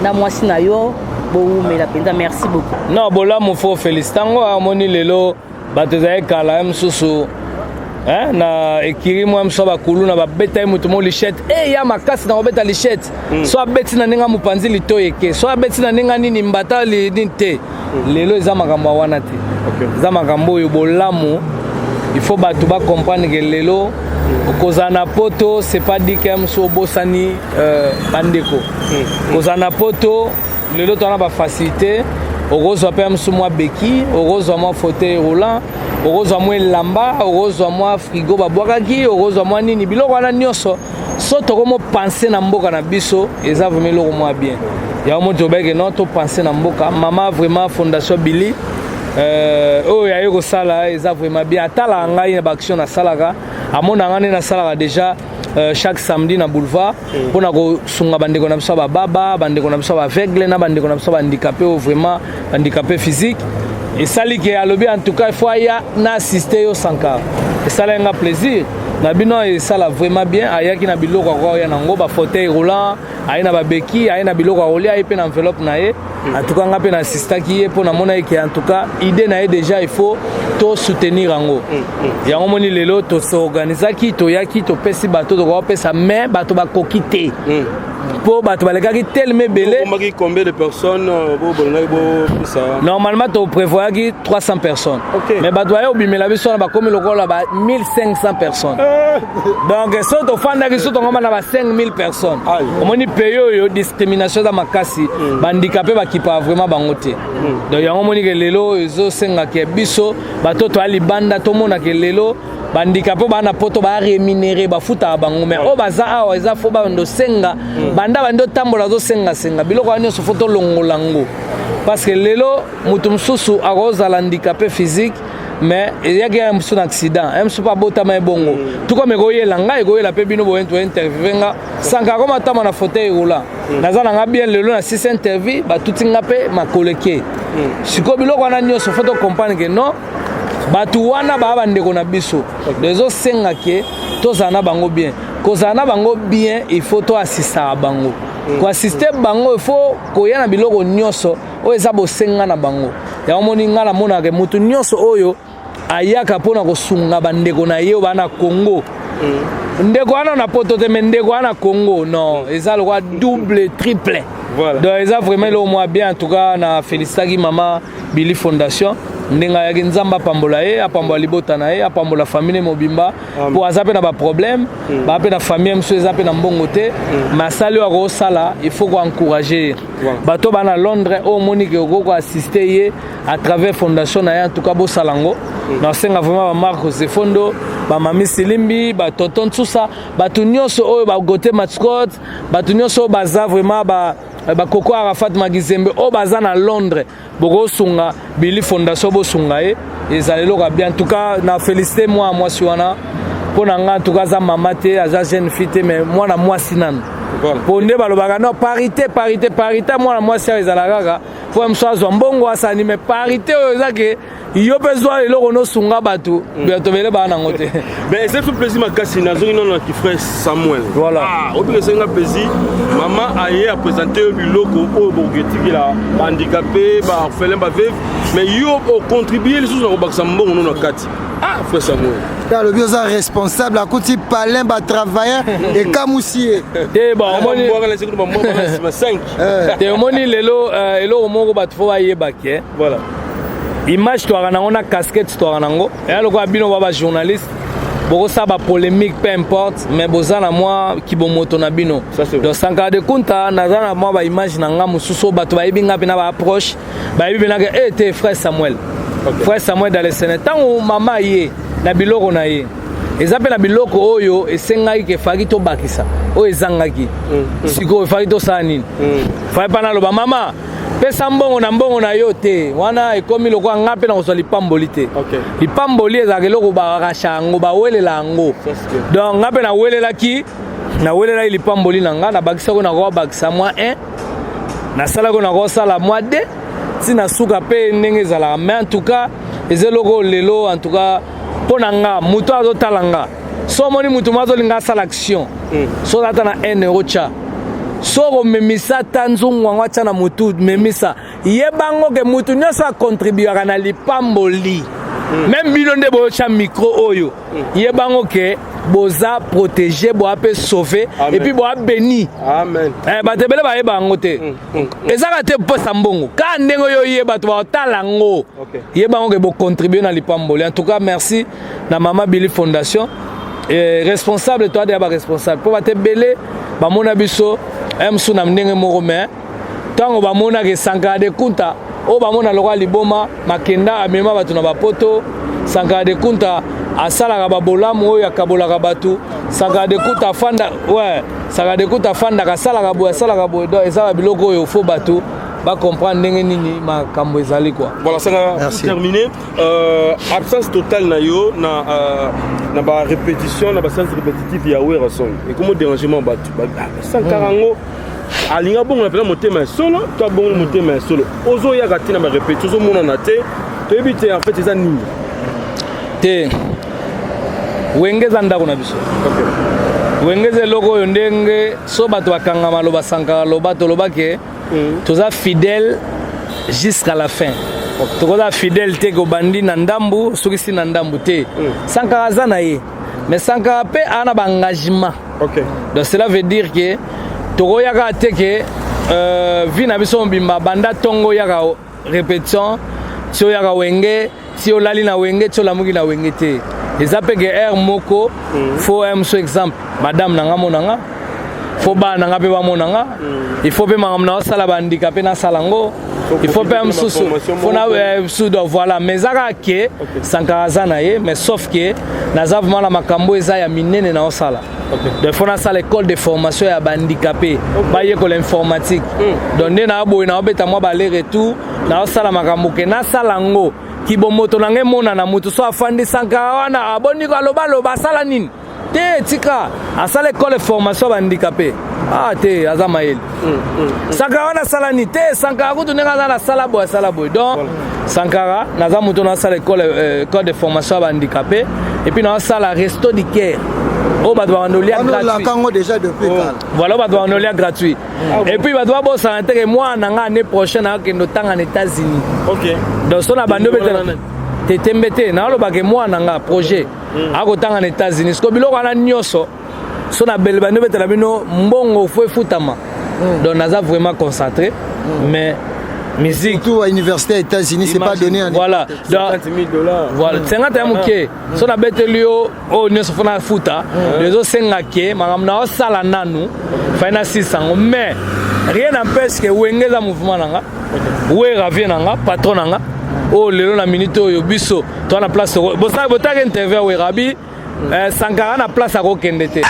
na mwasi na yo bowumela mpenza merci beaucoup. Non, bolamu fo félicite yango amoni lelo bato ezali kala ye mosusu na ekiri mwa mosusu bakuluna babeta ye moto mo lichette e ya makasi na kobeta lichette mm. So abeti na ndenge ya mopanzi litoi eke so abeti na ndenge nini mbata nini te mm. Lelo eza makambo ya wana te okay. Eza makambo oyo bolamu il faut bato bacomprendre ke lelo kozala na poto c'est pas dit ke mosusu obosani bandeko mm. Kozala na poto lelo toza na bafacilité, okozwa mpe mosusu mwa beki, okozwa mwa fauteuil roulant, okozwa mwa elamba, okozwa mwa frigo babwakaki, okozwa mwa nini, biloko wana nyonso. So tokomopense na mboka na biso, eza vraiment eloko mwa bien. Yango mo tobeke non, topense na mboka. Mama vraiment fondation Billy oyo aye kosala eza vraiment bien. Atalaka ngai na baaction nasalaka, amona ngai nde nasalaka déjà chaque samedi na boulevard mpona kosunga bandeko na biso ya bababa, bandeko na biso ya baaveugle na bandeko na biso ya bahandicapé oyo vraiment handicapé physique. Esali ke alobi en tout cas il faut aya na assiste yo Sankara. Esalaki nga plaisir na bino, esala vraiment bien. Ayaki na biloko akoya nango, bafauteuil roulant, aye na babeki, aye na biloko ya kolia, aye mpe na enveloppe na ye. En tout cas nga mpe na assistaki ye mpo namona ke en tout cas idée na ye déjà il faut tosoutenir yango. Yango moni lelo tosorganizaki, toyaki, topesi bato tokopesa, mais bato bakoki te mpo bato balekaki telema ebele. Combien de personnes bolingaki bopesa? Normalement toprévoyaki 300 personnes okay. Mais bato baye obimela biso wana bakomi lokola ba 1500 personnes. Donc so tofandaki so tongoma na ba 5000 personnes. Omoni pays oyo discrimination eza makasi, bahandicapé bakipaka vraiment bango te. Donc yango omoni ke lelo ezosengaka biso bato toya libanda tomonake lelo bahandicapé baa na poto barémunéré, bafutaka bango, mais oyo baza awa eza fo bando osenga banda bandi otambola azosengasenga biloko wana nyonso. Fo tolongola yango parce que lelo moto mosusu akozala handicapé physique, mais eyaki ya mosusu na accident, ya mosusu mpe abotama ebongo. Tout comme ekoyela ngai, ekoyela mpe bino boye to interviewe nga Sanka akoma tama na fauteuil roulant, naza na nga bien. Lelo na sisi interview batuti nga mpe makolo eke. Sikoyo biloko wana nyonso fo tocomprendre ke non, bato wana baa bandeko na biso. Ezosenga ke tozala na bango bien. Kozala na bango bien, il faut toassistaka bango. Koassiste bango, il faut koya na biloko nyonso oyo eza bosenga na bango. Yango moni ngai namonaka motu nyonso oyo ayaka mpona kosunga bandeko na ye oyo baa na Congo, ndeko wana na poto te, mais ndeko wana na Congo, non, eza lokola double, triple. Voilà. Donc eza vraiment eloko mwa bien. En tout cas na félicitaki mama Billy Fondation ndenge ayaki. Nzambe apambola ye, apambola libota na ye, apambola famille mobimba, mpo aza mpe na baproblème, baa mpe na famille mosusu eza mpe na mbongo te, mais asali oyo akosala, il faut koencourage ye. Bato baa na Londres oyo omoni ke okoki koassiste ye à travers fondation na ye, en tout cas bosala yango. Nasenga vraiment bamark Zefondo, bamami Silimbi, batonton Nsusa, bato nyonso oyo bagote mascot, bato nyonso oyo baza vraiment bakoko Arafat Magizembe oyo baza na Londres, bokosunga Billy Fondation, bosunga ye, ezala eloko ya bien. En tout cas na félicité mwana mwasi wana. Mpo na nga en tout cas aza mama te, aza jeune fille te, mais mwana mwasi nanu, mpo nde balobaka non, parité, parité, parité. Mwana mwasi ayo ezala kaka fo ya mosu azwa mbongo asani, mais parité oyo eza ke yo mpe zwa eloko nosunga bato, bato bele baa nango te. Mais eza tout plaisir makasi. Nazongi nano na frère Samuel. Voilà. Ah, obika esenga plaisir. Mama aye aprésente yo biloko oyo bokoki etikela bahandicapé, baorphelin, baveuve, mais yo ocontribue lisusu na kobakisa mbongo no na kati. Ah, frère Samuel. Mpe alobi oza responsable, akuti palin batravailleur ekamusi ye. Te, bon, omoni te, omoni lelo eloko moko bato fo bayebaki. Voilà. Image twaka nango na casquette twaka nango eya lokola bino ba bajournaliste bokosala bapolémique, peu importe, mais boza na mwa kibomoto na bino. Donc Sankara de Kunta, naza na mwa baimage na nga mosusu oyo bato bayebi nga mpe na baapproche bayebi mpenaka e te frère Samuel, frère Samuel dans le Sénat. Ntango mama ye na biloko na ye eza mpe na biloko oyo esengaki ke efaki tobakisa oyo ezangaki, sikoyo efaki tosala nini? Fai mpa naloba mama pesa mbongo na mbongo na yo te, wana ekomi lokola nga mpe na kozwa lipamboli te. Lipamboli ezalaka eloko barakasha yango, bawelela yango. Donc nga mpe nawelelaki lipamboli na nga, nabakisaki nakobakisa mwa 1, nasalaki nakosala mwa 2 ntina suka mpe ndenge ezalaka. Mais en tout cas eza eloko oyo lelo en tout cas mpo na nga, moto azotala nga, so omoni moto mo azolinga asala action, so ata na 1 euro tya. Soko memisa ata nzungu yango atya na motu memisa yebango ke motu nyonso akontribuaka na lipamboli meme bino nde boyotya micro oyo yebango ke boza protégé boa mpe sauvé et puis boa béni eh, bato ebele bayeba yango te ezaka te posa mbongo kaka ndenge oyo ye bato baotala yango yeba yango ke bocontribue na lipamboli. En tout cas, merci na Mama Billy Fondation. Eh, responsable to adeya baresponsable mpo bato ebele bamona biso mosusu na ndenge moko, mais ntango bamonaka Sankara de Kunta oyo bamona lokola liboma makenda amema bato na bapoto, Sankara de Kunta asalaka babolamu oyo akabolaka bato, Sankara de Kunta afanda, ouais, Sankara de Kunta afandaka asalaka boye, asalaka boye. Donc eza babiloko oyo fo bato bacomprendre ndenge nini makambo ezali quoi. Voilà, ça pour terminer, absence totale na yo na ba répétition, na ba séance répétitive ya Werrason ekomo dérangement bato. Sankara yango alinga bongo na motema ya solo to abongoli motema ya solo, ozoyaka te na ba répétition, ozomonana te, toyebi te en fait eza nini? Te, Wenge eza ndako na biso. Wenge eza eloko oyo ndenge so bato bakanga maloba Sankara loba, toloba ke toza fidèle jusqu'à la fin. Tokoza fidèle te kobandi na ndambu, soki si na ndambu te. Sankara aza na ye, mais Sankara mpe aa na baengagement. Donc cela veut dire que tokoyaka te ke vie na biso mobimba banda ntongo oyaka répétition ti oyaka Wenge, ti olali na Wenge, ti olamuki na Wenge te. Eza mpe ke heure moko fo moso, exemple madame na nga mona nga, fo bana na nga mpe bamona nga. Il faut mpe makambo na osala bandika mpe nasala yango, il faut mpe mosusu fo na mosusu. Donc voilà, mais eza kaka ke Sankara aza na ye, mais sauf ke naza vraiment na makambo eza ya minene na osala. Donc fo nasala école de formation ya bahandicapé, bayekola informatique. Donc nde na boye naobeta mwa bale retour, naosala makambo ke nasala yango kibomoto na ngai emonana. Motu so afandi, Sankara wana abondiko alobaloba asala nini te, tika asala école de formation ya bahandicapé. Ah te, aza mayele Sankara wana asala nini te. Sankara kutu ndenge aza nasala boye, asala boye. Donc Sankara naza moto nasala école de formation ya bahandicapé et puis naosala Resto du Cœur oyo bato babanda olia gratuit. Yango déjà depuis kala. Voilà, bato babanda olia gratuit. Et puis bato babosana te ke mwana na nga année prochaine akokende otanga na États-Unis. Donc so na bandi obetela te tembe te, naolobaka mwana na nga projet akotanga na États-Unis. Siko biloko wana nyonso so na bele bandi obetela bino mbongo fo efutama. Donc naza vraiment concentré, mais musique Surtout à université États-Unis, c'est pas donné en Voilà, donc 50 000 $. Voilà, 50 ya moke. So nabeteli yo oyo nyonso fo nafuta, ezosenga ke makambo na osala nanu fai nasisa yango. Mais rien n'empêche ke Wenge eza mouvement na nga, Wera vie na nga, patron na nga oyo lelo na minute oyo biso toa na place. Botaka interview ya Wera bi Sankara na place akokende te.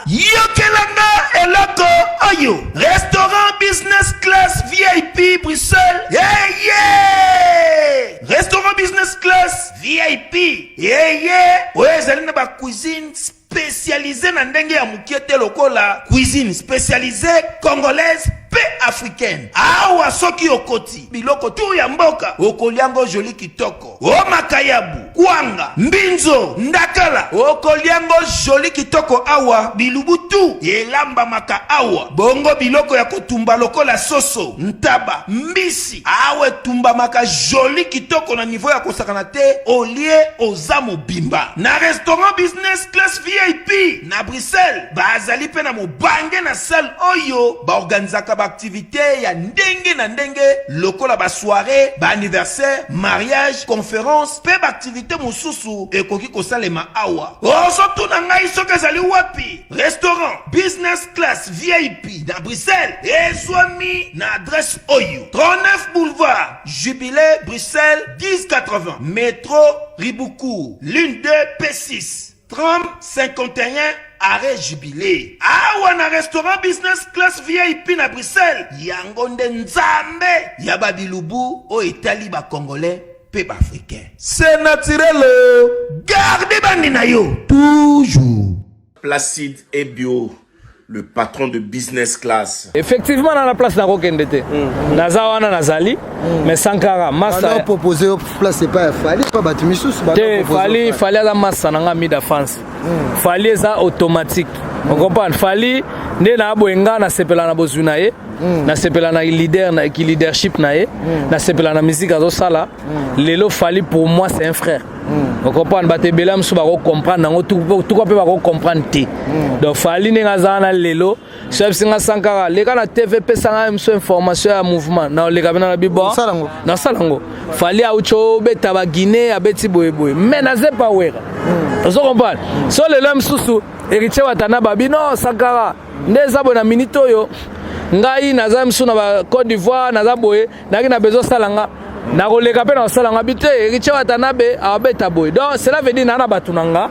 Yokelanga eloko oyo: restaurant Business Class VIP Bruxelles yeye, restaurant Business Class VIP yeye oyo ezali na bacuisine spécialisé na ndenge ya mokie te, lokola cuisine spécialisée congolaise mpe africaine. Awa soki okoti, biloko tu ya mboka okoliango joli kitoko, o makayabu, kwanga, mbinzo, ndakala, okoliango joli kitoko. Awa bilubu tu elambamaka awa, bongo biloko ya kotumba lokola soso, ntaba, mbisi, awa etumbamaka joli kitoko na niveau ya kosakana te. Olie, oza mobimba. Na restaurant Business Class VIP na Bruxelles, bazali mpe na mobange na salle oyo baorganizaka baaktivité ya ndenge na ndenge lokola basoirée, baanniversaire, mariage, conférence mpe baaktivité mosusu ekoki kosalema awa. Ozotuna ngai soki ezali wapi? Restaurant Business Class VIP na Bruxelles ezwami na adresse oyo: 39 boulevard Jubilé, Bruxelles 1080, métro Ribaucourt, ligne 2 P6, tram 51, arrêt Jubilé. Awa na restaurant Business Class VIP na Bruxelles, yango nde nzambe ya babilubu oyo etali bacongolais mpe baafricain. C'est naturel, garde bandi na yo toujours. Placide Ebio, le patron de Business Class. Effectivement, na place nakokende te, naza wana nazali, mais Sankara masa Propose place epai ya Fally pa bato misusu. Te, Fally, Fally aza masa na nga mida France. Fally eza automatique. Ocomprendre, Fally nde na boye, nga nasepela na bozwi na ye, nasepela na leader na ki leadership na ye, nasepela na musique azosala lelo. Fally, pour moi, c'est un frère. Ocomprendre, bato ebele mosusu bakocomprendre yango tuka mpe bakocomprendre te. Donc Fally, ndenge aza wana lelo, so yebisi nga Sankara, leka na TV, pesanga mosu information ya mouvement na oleka mpe na bi bon, nasala yango. Fally auti obeta baguinée, abeti boyeboye, mais naze pa Wera, ozo comprendre. So lelo mosusu Héritier Watana babi non, Sankara nde eza boye na minute oyo, ngai naza mosusu na ba Côte d'Ivoire, naza boye, nayaki na besoin osala nga, nakoleka mpe na kosala nga bi te, Héritier Watanabe abeta boye. Donc cela veut dire naa na bato na nga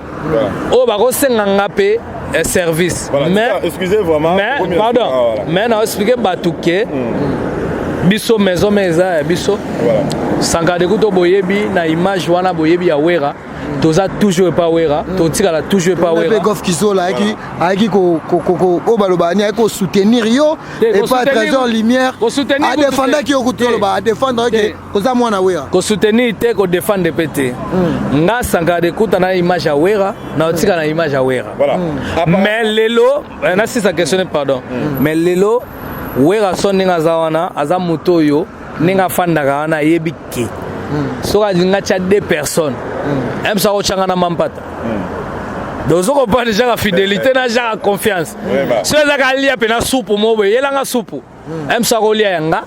oyo bakosenga nga mpe service. Voilà, mais excusez vraiment. Mais pardon, ah, voilà. Mais na expliquer bato ke biso maison mais eza ya biso. Sankara de kuto, boyebi na image wana, boyebi ya Wera, toza toujours epa Wera, totikala toujours epa Wera. Golf Kizola ayaki ayaki oyo balobaka ni ayaki kosoutenir yo epa Trésor Lumière, adefendaki yo kutu, oloba adefendre ke oza mwana Wera. Kosoutenir te, kodefendre mpe te. Nga Sankara de kuta na image ya Wera, na otika na image ya Wera. Mais lelo nasisa question, pardon, mais lelo Wera so ndenge aza wana, aza moto oyo ndenge afandaka wana, ayebi ke soki alingi atya deux personnes, emso akotyanga na mampata. Donc ozo comprendre, genre fidélité na genre confiance. So ezaka alia mpe na supu moko boye, yelanga supu, emso akolia yanga,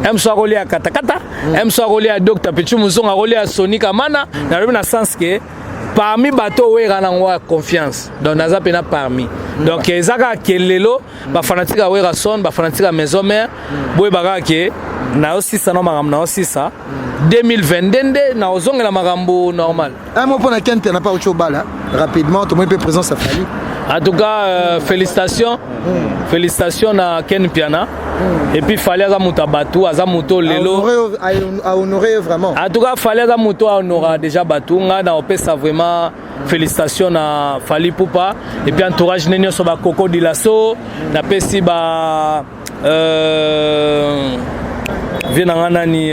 emso akolia katakata, emso akolia Dr Pichu Muzongo, akolia Soni Kamana. Nalobi na sens ke parmi bato Wera nango ya confiance, donc naza mpena parmi. Donc eza kaka ke lelo bafanatique ya Wera son, bafanatique ya maison mère, boyeba kaka ke naosisa na makambo naosisa 2022 nde naozongela makambo normal. Un mot mpona Ken Mpiana pa auti obala rapidement, tomoni mpe présence ya Fally. En tout cas, félicitations, félicitations na Ken Piana. Et puis Fally aza moto ya bato, aza moto lelo ahonoré vraiment. En tout cas, Fally aza moto ahonora déjà bato. Ngai na opesa vraiment félicitations na Fally Ipupa et puis entourage ne nyonso, bakoko dilaso, napesi ba vie na nga nani,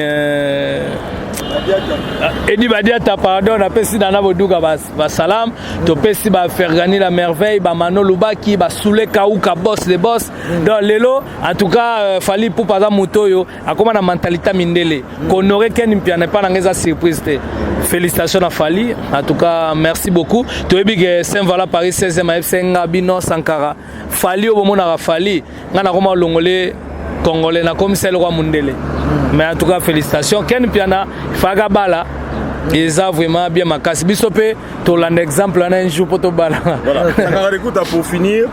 Edi Badiata, pardon, napesi Nana Boduka basalam, topesi bafergani la merveille, bamano Lubaki, basule Kauka, boss de boss. Donc lelo, en tout cas, Fally Ipupa aza moto oyo akóma na mentalité mindele. Kohonorer Ken Mpiana epa nanga eza surprise te. Félicitations na Fally, en tout cas merci beaucoup. Toyebi ke Saint Vala Paris 16e ayebisa nga bino Sankara, Fally oyo bomonaka Fally, nga nakoma olongole congolais, nakomisa eloko ya mondele. Mais en tout cas, félicitations Ken Mpiana, faka bala eza vraiment bien makasi. Biso mpe tolanda exemple wana un jour mpo tobala. Voilà, Sankara Dekuta, pour finir,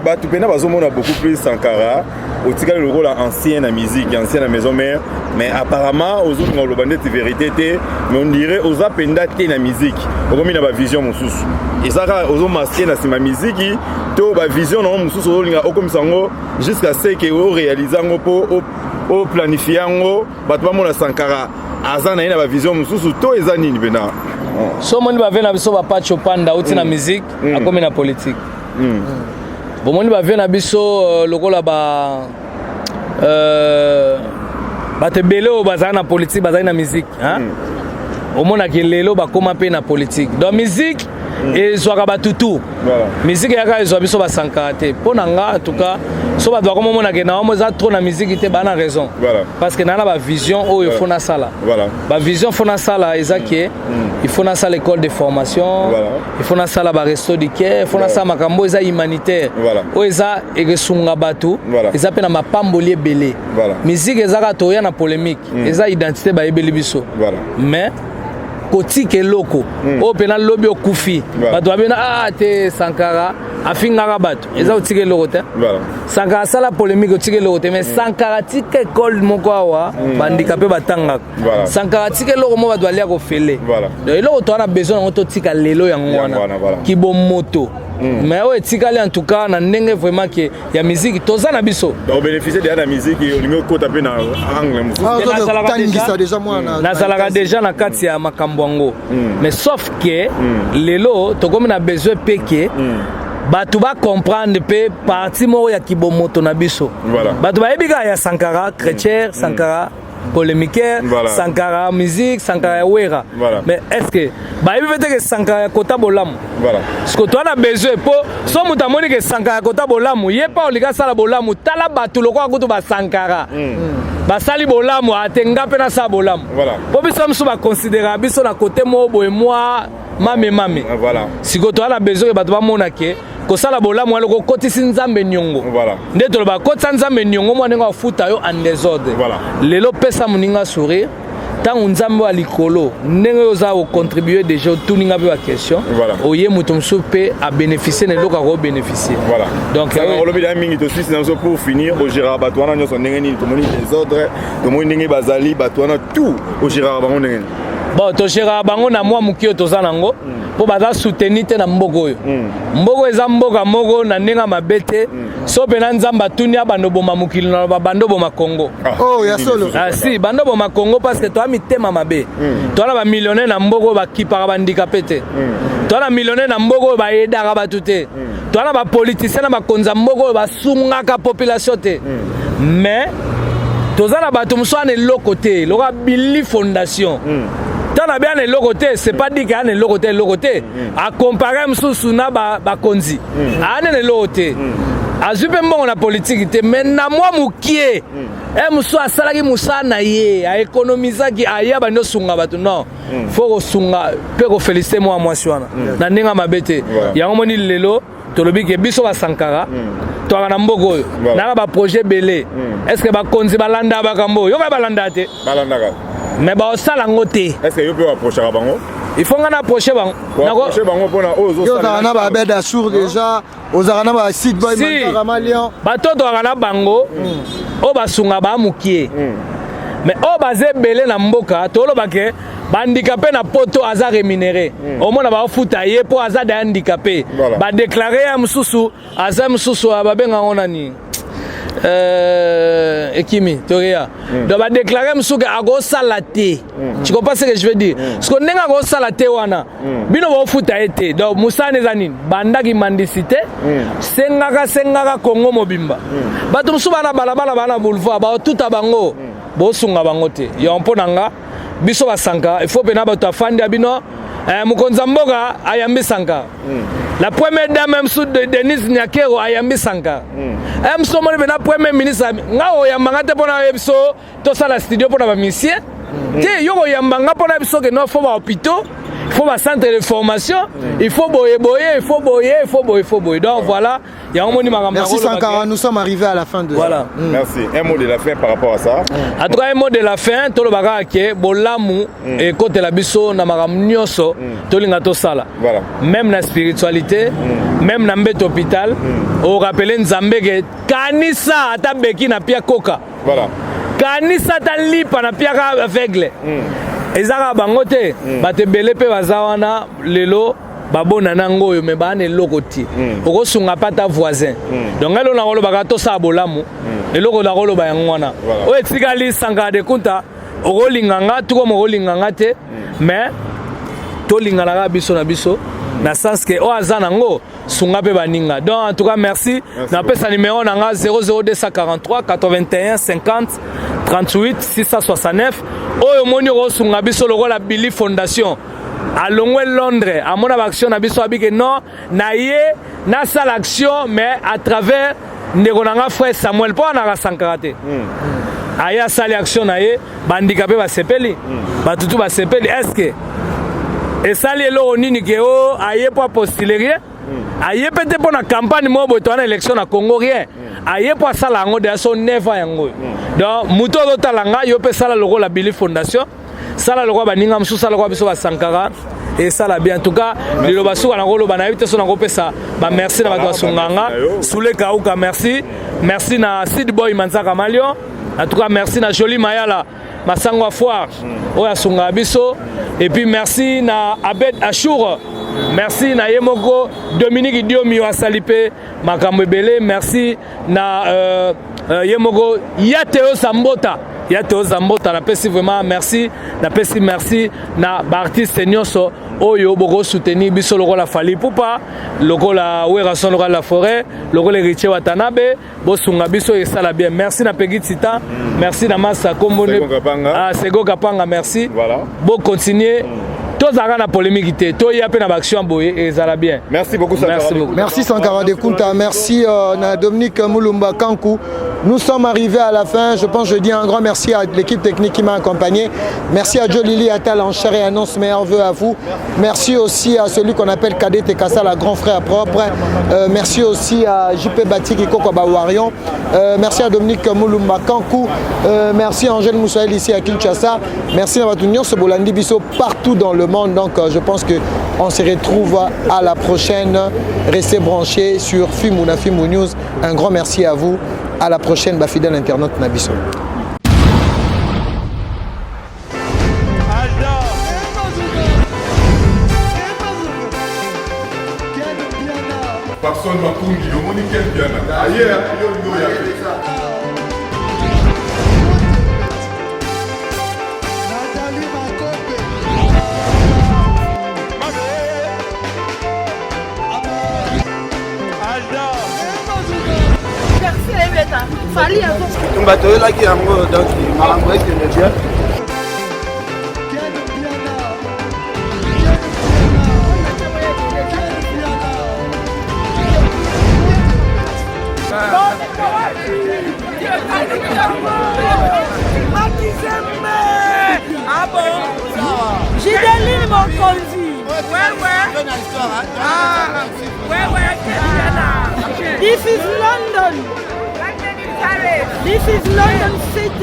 bato mpena bazomona beaucoup plus Sankara otikali lokola ancien na musique, ancien na maison mère, mais apparemment ozolinga oloba ndeti vérité te, mais on dirait oza mpenza te na musique, okomi na bavision mosusu. Eza kaka ozomasquer na nsima miziki to bavision nango mosusu ozolinga okomisa yango jusqu'à ce ke oréalise yango mpo oplanifie yango, bato bamona Sankara aza na ye na bavision mosusu to eza nini mpena? So omoni bavie na biso bapachi opanda auti na musique, akomi na politique. Bomoni bavie na biso lokola ba bato ebele oyo bazali na politique, bazali na musique, omonaki lelo bakóma mpe na politique. Donc musique ezwaka bato tu, musique eyaka ezwa biso basankara te. Mpo na nga, en tout cas, so bato bakoma omonake na wamo eza trop na musique te, baa na raison, parce que naa na bavision oyo faut nasala. Bavision faut nasala eza ke il faut nasala école de formation, il faut nasala baresto du cœur, il faut nasala makambo eza humanitaire oyo eza ekesunga bato, eza mpe na mapamboli ebele. Musique eza kaka toya na polémique, eza identité bayebeli biso, mais kotika eloko oyo mpena lobi okufi, bato babena ah te, Sankara afingaka bato, eza kotika eloko te. Sankara asala polémique, otika eloko te. Mais Sankara tika ekole moko awa, bandika mpe batangaka. Sankara tika eloko moko, bato balia kofele. Donc eloko toza na besoin yango totika lelo yango wana kibomoto. Mais oyo etikali, en tout cas na ndenge vraiment ke ya musique toza na biso. Obénéficie déjà na musique, olingi okota mpe na angle mosusu. Nazalaka déjà na kati ya makambo yango, mais sauf ke lelo tokomi na besoin mpe ke bato bacomprendre mpe parti moko ya kibomoto na biso. Bato bayebi kaka ya Sankara chrétien, Sankara. polémiqueur, Voilà. Sankara musique, Sankara ya Wera. Voilà. Mais est-ce que bayebi mpe te ke Sankara ya kota bolamu? Voilà. Parce que toza na besoin mpo so moto amoni ke Sankara ya kota bolamu, ye mpe olingi asala bolamu, tala bato lokola kutu basankara basali bolamu, ate nga mpe nasala bolamu. Voilà. Mpo biso mosusu baconsidéraka biso na kote moko boye mwa mame mame. Voilà. Sikoyo toza na besoin ke bato bamona ke kosala bolamu wana okotisi Nzambe niongo. Voilà. Nde toloba kotisa Nzambe niongo mwa ndenge afuta yo en désordre. Voilà. Lelo pesa moninga sourire, ntango Nzambe wa likolo ndenge oyo oza kocontribue déjà, otuninga mpe baquestion. Voilà. Oye moto mosusu mpe abénéficie na eloko akobénéficie. Voilà. Donc Sanga olobi da mingi, tosisi na biso. Pour finir, ogéraka bato wana nyonso ndenge nini? Tomoni désordre, tomoni ndenge bazali bato wana tout, ogéraka bango ndenge nini? Bon, togéraka bango na mwa moke oyo toza nango, mpo baza soutenu te na mboka oyo. Mboka eza mboka moko na ndenge ya mabe te. So mpena Nzambe atuni abanda oboma mokili na babanda oboma Congo. Oh, ya solo. Ah, si banda oboma Congo, parce que toa mitema mabe. Toa na bamillionnaire na mboka oyo bakipaka bandikape te. Toa na millionnaire na mboka oyo bayedaka bato te. Toa na bapoliticien na bakonzi ya mboka oyo basungaka population te. Mais toza na bato mosusu ana eloko te, lokola Bili Fondation. Ntango na be ana eloko te, c'est pas dit ke ana eloko te, eloko te acompare mosusu na bakonzi. Aana na eloko te, azwi mpe mbongo na politiki te, mais na mwa mokie e mosusu asalaki mosala na ye, aekonomisaki, aya bandi osunga bato. Non, faut kosunga mpe kofélicité mwa mwasi wana na ndenge ya mabe te. Yango moni lelo tolobi ke biso basankara twaka na mboka oyo naka baprojet ebele. Est ce que bakonzi balandaka bakambo oyo? Yoka, balandaka te. Balandaka. Mais baosala yango te. Est ce que yo mpe oapprochaka bango? Il faut nga na approche bango. Koapproche bango mpona oyo? Yo ozalaka na babed assour déjà, ozalaka na basit boy. Si. Manzaka Malion. Bato tozalaka na bango oyo basunga baa mokie, mais oyo baza ebele na mboka, toloba ke bahandicapé na poto aza rémunéré, omona baofuta ye mpo aza da handicapé. Voilà. Badéclaré ya mosusu aza mosusu babenga yango nani, ekimi toria. Donc badéclaré mosusu ke akosala te. Tu comprends ce que je veux dire? Parce que ndenge akosala te wana, bino baofuta ye te. Donc mosala eza nini? Bandaki mendicité, sengaka sengaka Kongo mobimba. Bato mosusu bana balabala, bana boulevard, baotuta bango, bosunga bango te. Yo mpo na nga, biso basanka, il faut mpena bato afandi ya bino. Mokonzi ya mboka ayambi Sankara, la première dame mosusu de Denise Nyakero ayambi Sankara. Mosusu omoni mpena premier ministre nga oyambanga te mpona oyebi biso tosala studio mpona bamusicien te. Yo koyamba nga mpona biso ke non, faut bahôpitaux, il faut bacentre de formation, il faut boye boye, il faut boye, il faut boye, il faut boye. Donc voilà, yango moni makambo. Merci. Nakoloba. Sankara, nous sommes arrivés à la fin de Voilà. Merci. Un mot de la fin par rapport à ça? En tout cas, un mot de la fin, tolobaka ke bolamu ekotela biso na makambo nyonso tolinga tosala. Voilà. Même na spiritualité, même na mbeto hôpital, orapele Nzambe ke kanisa ata beki na pia koka. Voilà. Kanisa ata lipa na piaka aveugle. Eza kaka bango te, bato ebele mpe baza wana lelo babona nango oyo me baa na eloko te. Okosunga mpe ata voisin. Donc ngai eloko nakolobaka, tosala bolamu. Eloko nakoloba yango wana. Oyo etikali, Sankara de Kunta, okolinga nga tukoma, okolinga nga te, mais tolinganaka biso na biso na sens ke oyo aza nango sunga mpe baninga. Donc en tout cas, merci. Napesa numéro na nga 00243 81 50 38 669. Oyo omoni okosunga biso lokola Billy Fondation alongwe Londres, amona baaction na biso, abike non na ye nasala action, mais à travers ndeko na nga frère Samuel, mpo anaka Sankara te. Aye asali action na ye, bandika mpe basepeli, batutu basepeli. Est ce que esali eloko nini ke o aye mpo apostule? Rien. Aye mpe te mpo na campagne moko boye towana élection na Congo, rien. Aye mpo asala yango deya so 9 ans yango oyo. Donc moto ozotala nga, yo mpe sala lokola Billy Fondation, sala lokola baninga mosusu, sala lokola biso basankara, esala bien. En tout cas, liloba suka nakoloba, nayebi te so nakopesa bamerci na bato basunga nga. Sule Kauka, merci. Merci na Sid Boy Manzaka Malion. En tout cas, merci na Joli Mayala Masango ya foire oyo asungaka biso. Et puis merci na Abed Ashour, merci na ye moko Dominique Diomi oyo asali mpe makambo ebele. Merci na ye moko ya Teo Sambota. Ya Teo Zambota, napesi vraiment merci, napesi merci na baartiste nyonso oyo bokosoutenir biso lokola Fally Ipupa, lokola Werrason, lokola La Forêt, lokola Héritier Watanabe. Bosunga biso, esala bien. Merci na Peggy Titan, merci na Masa kombo Sego Kapanga. Ah, Sego Kapanga, merci. Voilà. Bocontinue, tozalaka na polémique te, toya mpe na baaction boye, ezala bien. Merci beaucoup, Sankara. Merci beaucoup. Merci Sankara de Kunta, merci na Dominique Moulumba Kankou. Nous sommes arrivés à la fin. Je pense que je dis un grand merci à l'équipe technique qui m'a accompagné. Merci à Joe Lili Attal en chair et annonce meilleurs vœux à vous. Merci aussi à celui qu'on appelle Cadet Tekassa, la grand frère propre. Merci aussi à JP Batiki Koko Warion. Merci à Dominique Moulumba Kankou. Merci à Angèle Moussaël ici à Kinshasa. Merci à tout le Bolandi Bisso partout dans le monde. Donc je pense que on se retrouve à la prochaine. Restez branchés sur Fimuna Fimu News. Un grand merci à vous. À la prochaine, ba fidèle internaute na biso. Papson Makungi, omoni Ken Piana. Aye, yo ndo ya. Tumba toyelaki yango, donc makambo ekende bien. Ah bon? Gideline Mokonzi. Ouais, ouais. Ah, ouais, ouais. This is London. This is London City.